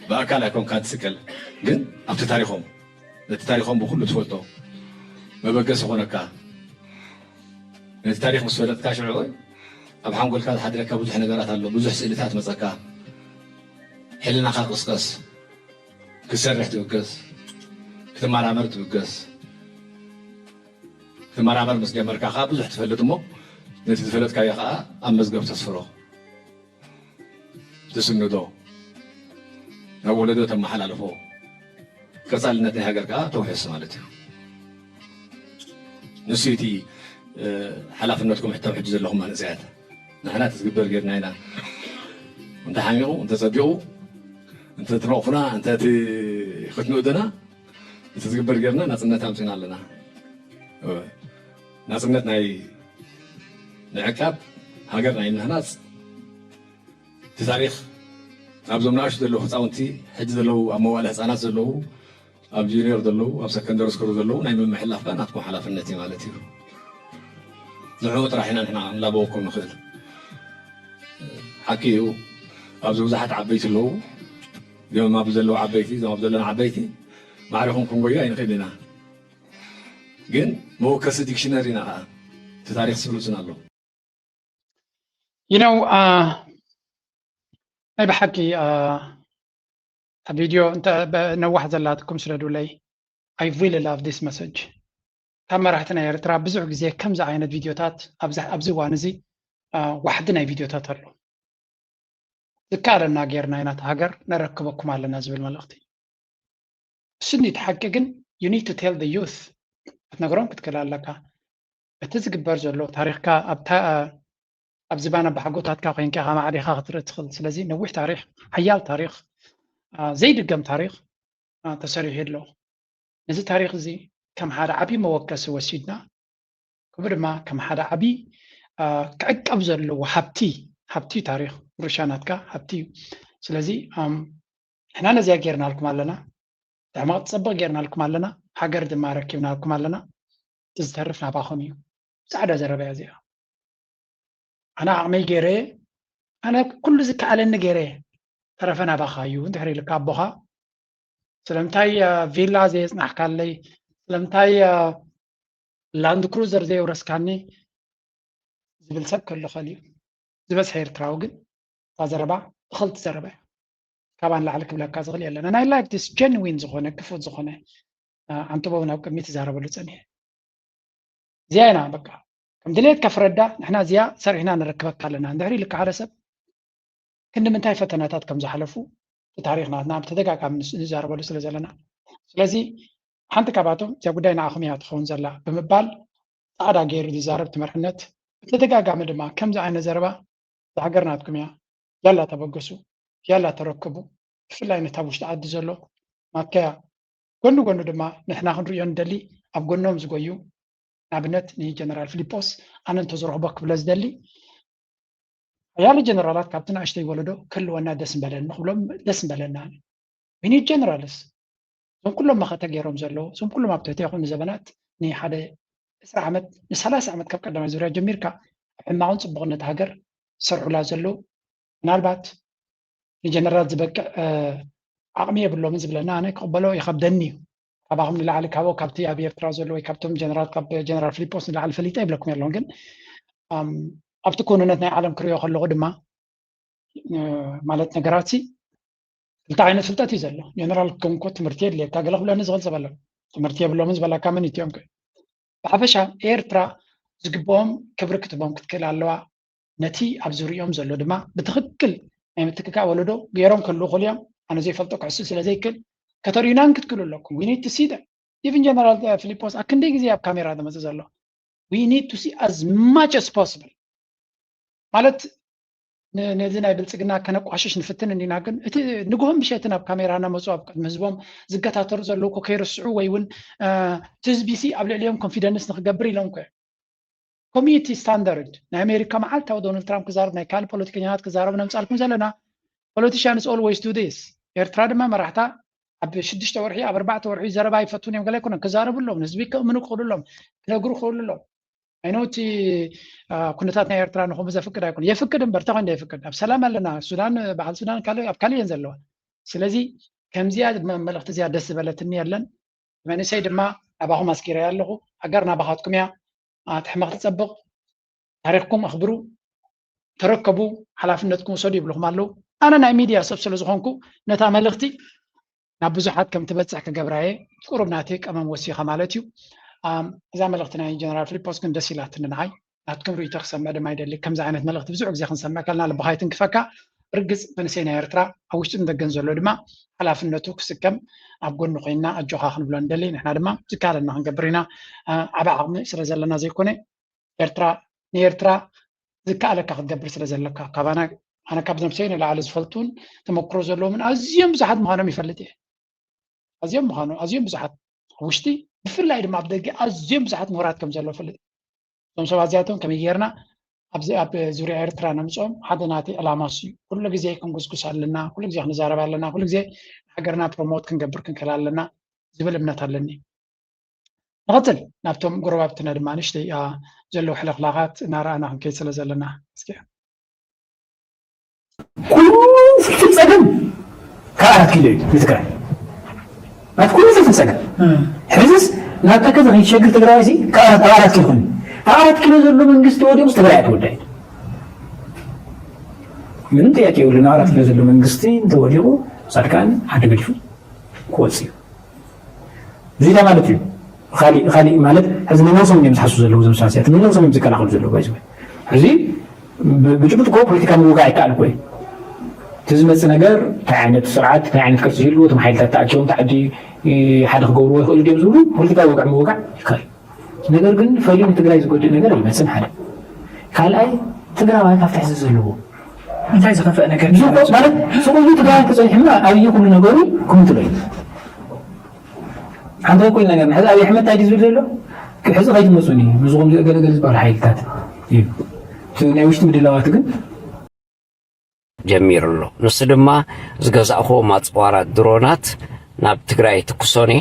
ብኣካል ኣይኮንካ ትስቀል፣ ግን ኣብቲ ታሪኾም ነቲ ታሪኾም ብኩሉ ትፈልጦ መበገሲ ኾነካ። ነቲ ታሪኽ ምስ ፈለጥካ ሽዑ ኣብ ሓንጎልካ ዝሓድረካ ብዙሕ ነገራት ኣሎ፣ ብዙሕ ስእልታት መፀካ። ሕልናኻ ቅስቀስ፣ ክትሰርሕ ትብገስ፣ ክትመራመር ትብገስ። ክትመራመር ምስ ጀመርካ ከዓ ብዙሕ ትፈልጥ እሞ ነቲ ዝፈለጥካዮ ከዓ ኣብ መዝገብ ተስፍሮ። ትስንዶ ናብ ወለዶ ተመሓላልፎ ቀፃልነት ናይ ሃገር ከዓ ተውሕስ ማለት እዩ። ንሱ እቲ ሓላፍነትኩም ሕቶም ሕጂ ዘለኹም መንእሰያት ንሕና እቲ ዝግበር ጌርና ኢና። እንተሓሚቑ እንተፀቢቑ እንተትነቕፉና እንተ ክትንእዱና እቲ ዝግበር ጌርና ናፅነት ኣምፂና ኣለና። ናፅነት ናይ ምዕቃብ ሃገር ናይ ምህናፅ እቲ ታሪክ ኣብዞም ንኣሽቱ ዘለዉ ህፃውንቲ ሕጂ ዘለዉ ኣብ መዋእለ ህፃናት ዘለዉ ኣብ ጁኒየር ዘለዉ ኣብ ሰከንደሪ ስኩል ዘለዉ ናይ ምምሕላፍ ከዓ ናትኩም ሓላፍነት እዩ ማለት እዩ። ንዕኡ ጥራሕ ኢና ንሕና ንላበወኩም ንኽእል። ሓቂ እዩ ኣብዚ ብዙሓት ዓበይቲ ኣለዉ። እዚኦም ኣብ ዘለዉ ዓበይቲ እዞም ኣብ ዘለና ዓበይቲ ማዕሪኹም ክንጎዩ ኣይንኽእል ኢና። ግን መወከሲ ዲክሽነሪ ኢና ከዓ እቲ ታሪክ ስሉስን ኣሎ። You know, uh, ናይ ብሓቂ ቪድዮ ነዋሕ ዘላትኩም ስለ ድብለይ I really love this message። ካብ መራሕቲ ናይ ኤርትራ ብዙሕ ግዜ ከምዚ ዓይነት ቪድዮታት ኣብዚ እዋን እዚ ዋሕዲ ናይ ቪድዮታት ኣሎ። ዝከኣለና ጌርና ኢና እታ ሃገር ነረክበኩም ኣለና ዝብል መልእኽቲ። እሱ እንዲ እቲ ሓቂ ግን you need to tell the youth ክትነግሮም ክትክእል ኣለካ። እቲ ዝግበር ዘሎ ታሪኽካ ኣብ ዝባን ኣባሓጎታትካ ኮይንካ ኢኻ ማዕሪኻ ክትርኢ ትኽእል። ስለዚ ነዊሕ ታሪኽ፣ ሓያል ታሪኽ፣ ዘይድገም ታሪኽ ተሰሪሑ ኣሎ። ነዚ ታሪኽ እዚ ከም ሓደ ዓብዪ መወከሲ ወሲድና ከምኡ ድማ ከም ሓደ ዓብዪ ክዕቀብ ዘለዎ ሃብቲ ሃብቲ ታሪኽ ውርሻ ናትካ ሃብቲ እዩ። ስለዚ ንሕና ነዚኣ ጌርናልኩም ኣለና፣ ሕማቕ ዝፀብቕ ጌርናልኩም ኣለና፣ ሃገር ድማ ኣረኪብናልኩም ኣለና። እቲ ዝተርፍ ናባኹም እዩ። ፃዕዳ ዘረባ እያ እዚኣ። ኣነ ዓቕመይ ገይረ ኣነ ኩሉ ዝከኣለኒ ገይረ ተረፈ ናባኻ እዩ እንድሕር ኢልካ ኣቦኻ ስለምንታይ ቪላ ዘየፅናሕካለይ ስለምንታይ ላንድ ክሩዘር ዘየውረስካኒ ዝብል ሰብ ከሎ ከሊኡ ዝበዝሐ ኤርትራዊ ግን እታ ዘረባ እኽልቲ ዘረባ እያ። ካባን ላዕሊ ክብለካ ዝኽእል የለን። ናይ ላይክ ዲስ ጀንዊን ዝኾነ ክፉት ዝኾነ ኣንጥበው ናብ ቅድሚ ትዛረበሉ ፀኒሐ እዚኣ ኢና በቃ ከም ድሌትካ ፍረዳ ንሕና እዚኣ ሰሪሕና ንረክበካ ኣለና እንድሕር ኢልካ ሓደ ሰብ ክንዲ ምንታይ ፈተናታት ከም ዝሓለፉ ታሪኽ ናትና ብተደጋጋሚ ንዛረበሉ ስለ ዘለና ስለዚ ሓንቲ ካብኣቶም እዚኣ ጉዳይ ንዓኹም እያ ትኸውን ዘላ ብምባል ፃዕዳ ገይሩ ዝዛረብ ትመርሕነት ብተደጋጋሚ ድማ ከምዚ ዓይነት ዘረባ እዛ ሃገር ናትኩም እያ ያላ ተበገሱ ያላ ተረክቡ ብፍላይ ነታ ውሽጢ ዓዲ ዘሎ ማከያ ጎኒ ጎኒ ድማ ንሕና ክንርእዮ ንደሊ ኣብ ጎኖም ዝጎዩ ንኣብነት ንጀነራል ፊሊጶስ ኣነ እንተዝረኽቦ ክብለ ዝደሊ ሓያለ ጀነራላት ካብቲ ንእሽተይ ወለዶ ክህልወና ደስ ምበለኒ ክብሎም ደስ ምበለኒ ኣነ we need generals እዞም ኩሎም መኸተ ገይሮም ዘለዉ እዞም ኩሎም ኣብ ትሕቲ ይኹን ዘበናት ንሓደ ዕስራ ዓመት ንሰላሳ ዓመት ካብ ቀዳማይ ዙርያ ጀሚርካ ኣብ ሕማቕን ፅቡቕን ነቲ ሃገር ዝሰርሑላ ዘለዉ ምናልባት ንጀነራል ዝበቅዕ ዓቕሚ የብሎምን ዝብለና ኣነ ክቕበሎ ይኸብደኒ እዩ። ካባኹም ንላዕሊ ካብኡ ካብቲ ኣብ ኤርትራ ዘሎ ወይ ካብቶም ጀነራል ካብ ጀነራል ፊሊጶስ ንላዕሊ ፈሊጠ ይብለኩም የለውን ግን ኣብቲ ኩንነት ናይ ዓለም ክሪኦ ከለኹ ድማ ማለት ነገራት ክልተ ዓይነት ፍልጠት እዩ ዘሎ። ጀነራል ኮንኮ ትምህርቲ የድልየካ ገለ ክብለኒ ዝኽእል ሰብ ኣሎ። ትምህርቲ የብሎምን ዝበለካ መን እትዮም ከ? ብሓፈሻ ኤርትራ ዝግብኦም ክብሪ ክትቦም ክትክእል ኣለዋ። ነቲ ኣብ ዙሪኦም ዘሎ ድማ ብትኽክል ናይ ምትክካእ ወለዶ ገይሮም ክህልዉ ይኽእሉ እዮም። ኣነ ዘይፈልጦ ክሕስብ ስለ ዘይክእል ከተርእዩናን ክትክእሉ ኣለኩም። We need to see them. Even ጀነራል ፊሊጶስ ኣብ ክንደይ ግዜ ኣብ ካሜራ ዝመፅእ ዘሎ We need to see as much as possible ማለት ነዚ ናይ ብልፅግና ከነቋሽሽ ንፍትን እንዲና፣ ግን እቲ ንግሆን ምሸትን ኣብ ካሜራ እናመፁ ኣብ ቅድሚ ህዝቦም ዝከታተሉ ዘለዉ እኮ ከይርስዑ ወይ እውን እቲ ህዝቢ ሲ ኣብ ልዕሊኦም ኮንፊደንስ ንክገብር ኢሎም እኮ እዮም። ኮሚኒቲ ስታንዳርድ ናይ ኣሜሪካ መዓልታዊ ዶናልድ ትራምፕ ክዛረብ፣ ናይ ካልእ ፖለቲከኛታት ክዛረቡ ነምፃልኩም ዘለና። Politicians always do this። ኤርትራ ድማ መራሕታ ኣብ ሽዱሽተ ወርሒ ኣብ ኣርባዕተ ወርሒ ዘረባ ይፈቱን እዮም። ገለ ኣይኮነን፣ ክዛረቡ ኣለዎም፣ ንህዝቢ ከእምኑ ክኽእሉ ኣለዎም፣ ክነግሩ ክኽእሉ ኣለዎም። ኣይኖ እቲ ኩነታት ናይ ኤርትራ ንኹም ዘፍቅድ ኣይኮነ የፍቅድ እምበር ተኾይን የፍቅድ ኣብ ሰላም ኣለና። ሱዳን በዓል ሱዳን ካልእ ኣብ ካልእ እየን ዘለዋ። ስለዚ ከምዚኣ መልእኽቲ እዚኣ ደስ ዝበለትኒ የለን። መንእሰይ ድማ ናባኹም ኣስኪረ ኣለኹ። ሃገር ናባኻትኩም እያ። ትሕመቕ ትጸብቕ። ታሪኽኩም ኣኽብሩ፣ ተረከቡ፣ ሓላፍነትኩም ውሰዱ ይብልኹም ኣለዉ። ኣነ ናይ ሚድያ ሰብ ስለ ዝኾንኩ ነታ መልእኽቲ ናብ ብዙሓት ከም ትበፅሕ ክገብራ እየ። ቁሩብ ናተይ ቀመም ወሲኸ ማለት እዩ። እዛ መልእኽቲ ናይ ጀነራል ፊሊፖስ ግን ደስ ኢላትኒ ንዓይ። ናትኩም ርእይቶ ክሰምዕ ድማ ይደሊ። ከምዚ ዓይነት መልእኽቲ ብዙሕ ግዜ ክንሰምዕ ከለና ልብኻ ይትንክፈካ። ብርግፅ መንእሰይ ናይ ኤርትራ ኣብ ውሽጥን ደገን ዘሎ ድማ ሓላፍነቱ ክስከም ኣብ ጎኒ ኮይንና ኣጆኻ ክንብሎ ንደሊ። ንሕና ድማ ዝከኣለና ክንገብር ኢና። ዓቢ ዓቕሚ ስለ ዘለና ዘይኮነ ኤርትራ ንኤርትራ ዝከኣለካ ክትገብር ስለ ዘለካ ካባና ኣነ ካብ ነብሰይ ንላዕሊ ዝፈልጡን ተመክሮ ዘለዎምን ኣዝዮም ብዙሓት ምዃኖም ይፈልጥ እየ። ኣዝዮም ምዃኑ ኣዝዮም ብዙሓት ውሽጢ ብፍላይ ድማ ኣብ ደገ ኣዝዮም ብዙሓት ምሁራት ከም ዘለዉ ፈልጥ። እዞም ሰባት እዚኣቶም ከመይ ጌርና ኣብዚ ኣብ ዙርያ ኤርትራ ነምፅኦም ሓደ ናተይ ዕላማ እሱ እዩ። ኩሉ ግዜ ክንጉስጉስ ኣለና፣ ኩሉ ግዜ ክንዛረብ ኣለና፣ ኩሉ ግዜ ንሃገርና ፕሮሞት ክንገብር ክንክእል ኣለና ዝብል እምነት ኣለኒ። ንቐፅል ናብቶም ጎረባብትና ድማ ንእሽተይ ዘለዉ ሕልኽላኻት እናረኣና ክንከይድ ስለ ዘለና እስኪ ኩሉ ፍልፍል ፀገም ካብ ኣራት ኪሎ እዩ ንትግራይ። ናት ኩሉ ፍልፍል ፀገም ሕዝስ ናብ ተከዘ ከይትሸግር ትግራዋይ ሲ ካብ ኣራት ኪሎ ኮይኑ ካብ ኣራት ኪሎ ዘሎ መንግስቲ ወዲቑስ ትግራይ ኣይትወዳይ። ምንም ጥያቄ የብሉን። ኣብ ኣራት ኪሎ ዘሎ መንግስቲ እንተወዲቑ ፃድቃን ዓዲ ገዲፉ ክወፅእ እዩ። እዚ እንታይ ማለት እዩ? ካሊእ ካሊእ ማለት ሕዚ ንነብሶም እዮም ዝሓስቡ ዘለዉ እዞም ሰባት እዚኣቶም ንነብሶም እዮም ዝከላኸሉ ዘለዉ ባይዘ ሕዚ ብጭቡጥ እኮ ፖለቲካ ምውጋዕ ይከኣል እኮ እዩ። እቲ ዝመፅእ ነገር እንታይ ዓይነት ስርዓት እንታይ ዓይነት ቅርፂ ይህልዎ እቶም ሓይልታት ተኣኪቦም ታዕዲ ሓደ ክገብርዎ ይኽእሉ ድዮም ዝብሉ ፖለቲካዊ ወግዒ ምውጋዕ ይከኣል። ነገር ግን ፈልዩ ንትግራይ ዝጎድእ ነገር ኣይመፅን ሓደ ካልኣይ ትግራዋይ ካብቲ ሕዚ ዘለዎ እንታይ ዝኸፍአ ነገር ማለት ስቑሉ ትግራይ ተፀኒሕና ኣብዩ ኩሉ ነገሩ ክምትሎ እዩ። ሓንቲ ኮይን ነገር ሕዚ ኣብይ ኣሕመድ እንታይ ዝብል ዘሎ ሕዚ ከይትመፁኒ ምስኹም ገለገለ ዝበሃል ሓይልታት እዩ እቲ ናይ ውሽጢ ምድላዋት ግን ጀሚሩ ኣሎ። ንሱ ድማ ዝገዛእኽዎም ኣፅዋራት ድሮናት ናብ ትግራይ ኣይትኩሶን እየ፣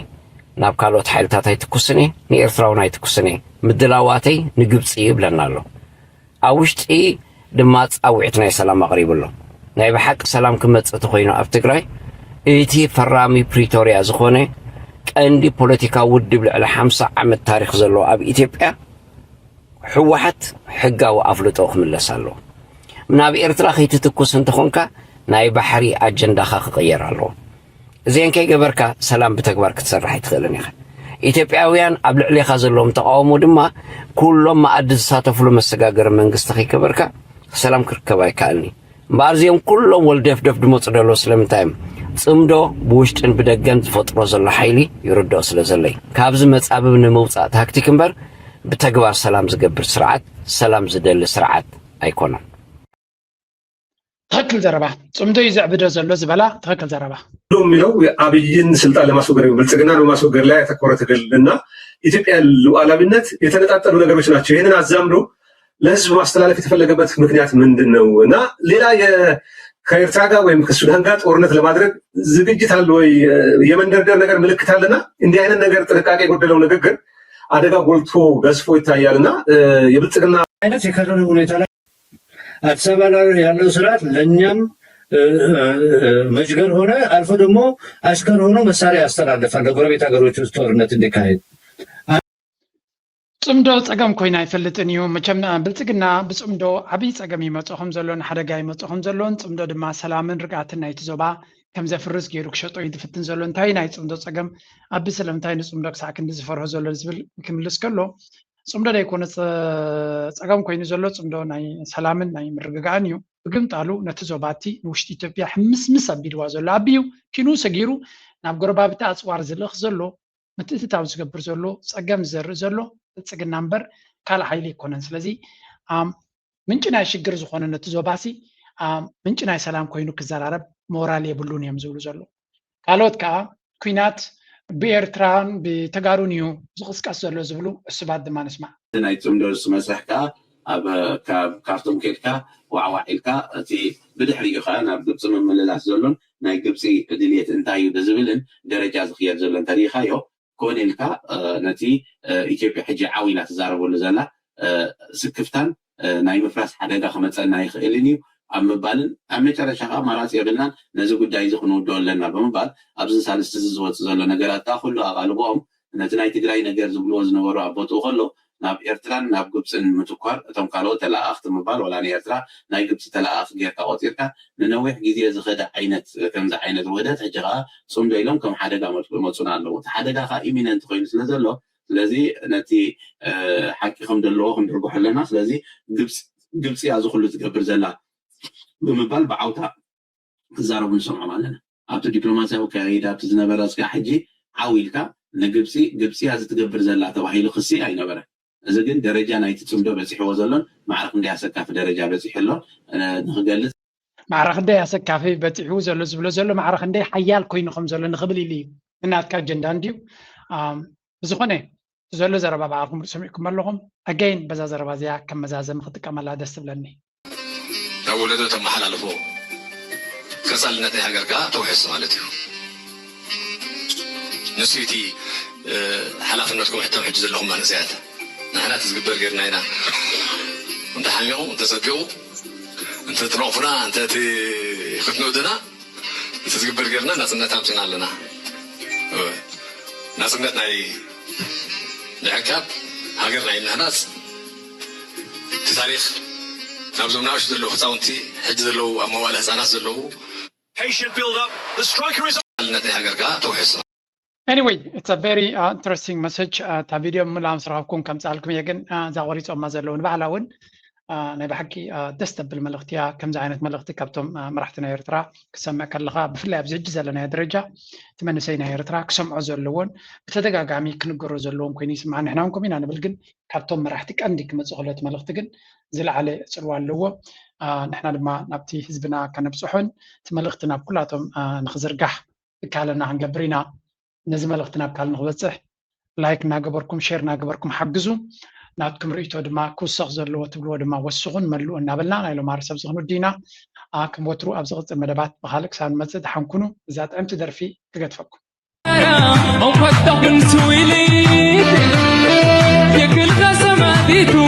ናብ ካልኦት ሓይልታት ኣይትኩስን እየ፣ ንኤርትራ እውን ኣይትኩስን እየ። ምድላዋተይ ንግብፂ እዩ ይብለና ኣሎ። ኣብ ውሽጢ ድማ ፃውዒት ናይ ሰላም ኣቕሪቡ ኣሎ። ናይ ብሓቂ ሰላም ክመፅእ ተኾይኑ ኣብ ትግራይ እቲ ፈራሚ ፕሪቶርያ ዝኾነ ቀንዲ ፖለቲካዊ ውድብ ልዕሊ ሓምሳ ዓመት ታሪኽ ዘለዎ ኣብ ኢትዮጵያ ህወሓት ሕጋዊ ኣፍልጦ ክምለስ ኣለዎ። ናብ ኤርትራ ከይትትኩስ እንተኾንካ ናይ ባሕሪ ኣጀንዳኻ ክቕየር ኣለዎ። እዚአን ከይገበርካ ሰላም ብተግባር ክትሰርሕ ኣይትኽእልን ኢኻ። ኢትዮጵያውያን ኣብ ልዕሌኻ ዘለዎም ተቓውሞ ድማ ኩሎም መኣዲ ዝሳተፍሉ መሰጋገሪ መንግስቲ ከይገበርካ ሰላም ክርከብ ኣይከኣልን እዩ። እምበኣር እዚኦም ኩሎም ወልደፍደፍ ዝመፁ ዘለዉ ስለምንታይ እዮም? ፅምዶ ብውሽጥን ብደገን ዝፈጥሮ ዘሎ ሓይሊ ይርድኦ ስለ ዘሎ እዩ። ካብዚ መፃብብ ንምውፃእ ታክቲክ እምበር ብተግባር ሰላም ዝገብር ስርዓት ሰላም ዝደሊ ስርዓት ኣይኮነን። ትኽክል ዘረባ። ፅምዶ እዩ ዘዕብዶ ዘሎ ዝበላ ትኽክል ዘረባ። የሚለው አብይን ስልጣን ለማስወገድ ወይም ብልጽግናን በማስወገድ ላይ ያተኮረ ትግል እና ኢትዮጵያ ሉዓላዊነት የተነጣጠሉ ነገሮች ናቸው። ይህንን አዛምዶ ለህዝብ ማስተላለፍ የተፈለገበት ምክንያት ምንድን ነው? እና ሌላ ከኤርትራ ጋር ወይም ከሱዳን ጋር ጦርነት ለማድረግ ዝግጅት አለ ወይ? የመንደርደር ነገር ምልክት አለና እንዲህ አይነት ነገር ጥንቃቄ የጎደለው ንግግር አደጋ ጎልቶ ገዝፎ ይታያል እና የብልጽግና አይነት የከረረ ሁኔታ ላይ አዲስ አበባ ላይ ያለው ስርዓት ለእኛም መጅገር ሆነ አልፎ ደግሞ አሽከር ሆኖ መሳሪያ ያስተላልፋል ለጎረቤት ሀገሮች ውስጥ ጦርነት እንዲካሄድ። ጽምዶ ጸገም ኮይና ኣይፈልጥን እዩ። መቸም ብልጽግና ብጽምዶ ዓብዪ ጸገም ይመጾ ከም ዘሎን ሓደጋ ይመጾ ከም ዘሎን ጽምዶ ድማ ሰላምን ርግኣትን ናይቲ ዞባ ከም ዘፍርስ ገይሩ ክሸጦ እዩ ዝፍትን ዘሎ። እንታይ ናይ ጽምዶ ጸገም ኣቢ ስለምንታይ ንጽምዶ ክሳዕ ክንዲ ዝፈርሆ ዘሎ ዝብል ክምልስ ከሎ ጽምዶ ዘይኮነ ጸገም ኮይኑ ዘሎ ጽምዶ ናይ ሰላምን ናይ ምርግጋእን እዩ። ብግምጣሉ ነቲ ዞባ እቲ ንውሽጢ ኢትዮጵያ ሕምስምስ ኣቢልዋ ዘሎ ኣቢ እዩ። ኪኑ ሰጊሩ ናብ ጎረባብቲ ኣጽዋር ዝልእኽ ዘሎ ምትእትታው ዝገብር ዘሎ ጸገም ዝዘርእ ዘሎ ብልጽግና እምበር ካልእ ሓይሊ ኣይኮነን። ስለዚ ምንጪ ናይ ሽግር ዝኾነ ነቲ ዞባሲ ምንጪ ናይ ሰላም ኮይኑ ክዘራረብ ሞራል የብሉን እዮም ዝብሉ ዘለዉ። ካልኦት ከዓ ኲናት ብኤርትራን ብተጋሩን እዩ ዝቕስቀስ ዘሎ ዝብሉ ዕሱባት ድማ ንስማዕ። ናይ ጽምዶ ዝመስርሕ ከዓ ኣብ ካብ ካርቱም ከድካ ዋዕዋዕ ኢልካ እቲ ብድሕሪኡ ከዓ ናብ ግብፂ ምምልላስ ዘሎን ናይ ግብፂ ድልየት እንታይ እዩ ብዝብልን ደረጃ ዝኽየድ ዘሎ እንተሪኢኻዮ ኮነ ኢልካ ነቲ ኢትዮጵያ ሕጂ ዓው ኢላ ትዛረበሉ ዘላ ስክፍታን ናይ ምፍራስ ሓደጋ ክመፀና ይኽእልን እዩ ኣብ ምባልን ኣብ መጨረሻ ከዓ ኣማራፂ የብልናን ነዚ ጉዳይ እዚ ክንውድኦ ኣለና ብምባል ኣብዚ ሳልስቲ እዚ ዝወፅ ዘሎ ነገራት ከዓ ኩሉ ኣቓልቦኦም ነቲ ናይ ትግራይ ነገር ዝብልዎ ዝነበሩ ኣብ ቦትኡ ከሎ ናብ ኤርትራን ናብ ግብፅን ምትኳር እቶም ካልኦት ተለኣኣኽቲ ምባል ዋላ ንኤርትራ ናይ ግብፂ ተለኣኣኽ ጌርካ ቆፂርካ ንነዊሕ ግዜ ዝኸደ ዓይነት ከምዚ ዓይነት ውህደት ሕጂ ከዓ ፅምዶ ኢሎም ከም ሓደጋ መፅኡና ኣለዉ እቲ ሓደጋ ከዓ ኢሚነንት ኮይኑ ስለ ዘሎ ስለዚ ነቲ ሓቂ ከም ዘለዎ ክንድርግሖ ኣለና ስለዚ ግብፂ እያ ዝኩሉ ትገብር ዘላ ብምባል ብዓውታ ክዛረቡ ንሰምዖም ኣለና ኣብቲ ዲፕሎማሲያዊ ኣካያይዳ ኣብቲ ዝነበረ እስካ ሕጂ ዓው ኢልካ ንግብፂ ግብፂ እያ ዝትገብር ዘላ ተባሂሉ ክሲ ኣይነበረ እዚ ግን ደረጃ ናይቲ ፅምዶ በፂሕዎ ዘሎን ማዕረ ክንደይ ኣሰካፊ ደረጃ በፂሑ ኣሎ ንክገልፅ ማዕረ ክንደይ ኣሰካፊ በፂሑ ዘሎ ዝብሎ ዘሎ ማዕረ ክንደይ ሓያል ኮይኑ ከም ዘሎ ንክብል ኢሉ እዩ እናትካ ኣጀንዳ እንድዩ ብዝኾነ ዘሎ ዘረባ ባዕልኩም ሰሚዕኩም ኣለኹም ኣገይን በዛ ዘረባ እዚኣ ከም መዛዘሚ ክጥቀመላ ደስ ትብለኒ ናብ ወለዶ ተመሓላልፎ ቀፃልነት ናይ ሃገር ከዓ ተውሕስ ማለት እዩ ንሱ እቲ ሓላፍነትኩም ሕቶም ሕጂ ዘለኹም መንእሰያት ንሕና እቲ ዝግበር ጌርና ኢና እንተሓሚቑ እንተፀቢቑ እንተትነቕፉና እንተ ክትንእዱና እቲ ዝግበር ጌርና ናፅነት ኣምፅና ኣለና ናፅነት ናይ ምዕቃብ ሃገር ናይ ምህናፅ እቲ ታሪክ ናብዞም ንኣሽቱ ዘለዉ ህፃውንቲ ሕጂ ዘለዉ ኣብ መዋእለ ህፃናት ዘለዉ Patient build up. The striker is. ሓልነት ናይ ሃገር ከዓ ተውሕሶ Anyway, it's a very uh, interesting message. እታ ቪድዮ ምላም ስረኸብኩም ከምፅኣልኩም እየ ግን እዛ ቆሪፆማ ዘለዉ ንባዕላ እውን ናይ ብሓቂ ደስ ተብል መልእኽቲ እያ። ከምዚ ዓይነት መልእኽቲ ካብቶም መራሕቲ ናይ ኤርትራ ክሰምዕ ከለኻ ብፍላይ ኣብዚ ሕጂ ዘለናዮ ደረጃ እቲ መንእሰይ ናይ ኤርትራ ክሰምዖ ዘለዎን ብተደጋጋሚ ክንገሮ ዘለዎን ኮይኑ ይስምዓኒ። ንሕና እውን ከምኡ ኢና ንብል፣ ግን ካብቶም መራሕቲ ቀንዲ ክመፅእ ከሎ እቲ መልእኽቲ ግን ዝለዓለ ፅልዋ ኣለዎ። ንሕና ድማ ናብቲ ህዝብና ከነብፅሖን እቲ መልእኽቲ ናብ ኩላቶም ንክዝርጋሕ ዝከኣለና ክንገብር ኢና። ነዚ መልእኽቲ ናብ ካልእ ንክበፅሕ ላይክ እናገበርኩም ሼር እናገበርኩም ሓግዙ። ናትኩም ርእይቶ ድማ ክውሰኽ ዘለዎ ትብልዎ ድማ ወስኹን መልኡ እናበልና ናይ ሎማሪ ሰብ ዝኽንውዲ ኢና። ከም ወትሩ ኣብ ዝቕፅል መደባት ብካልእ ክሳብ ንመፅእ ደሓን ኩኑ። እዛ ጥዕምቲ ደርፊ ክገድፈኩም። Onkwatta kun suwili yekilga samaditu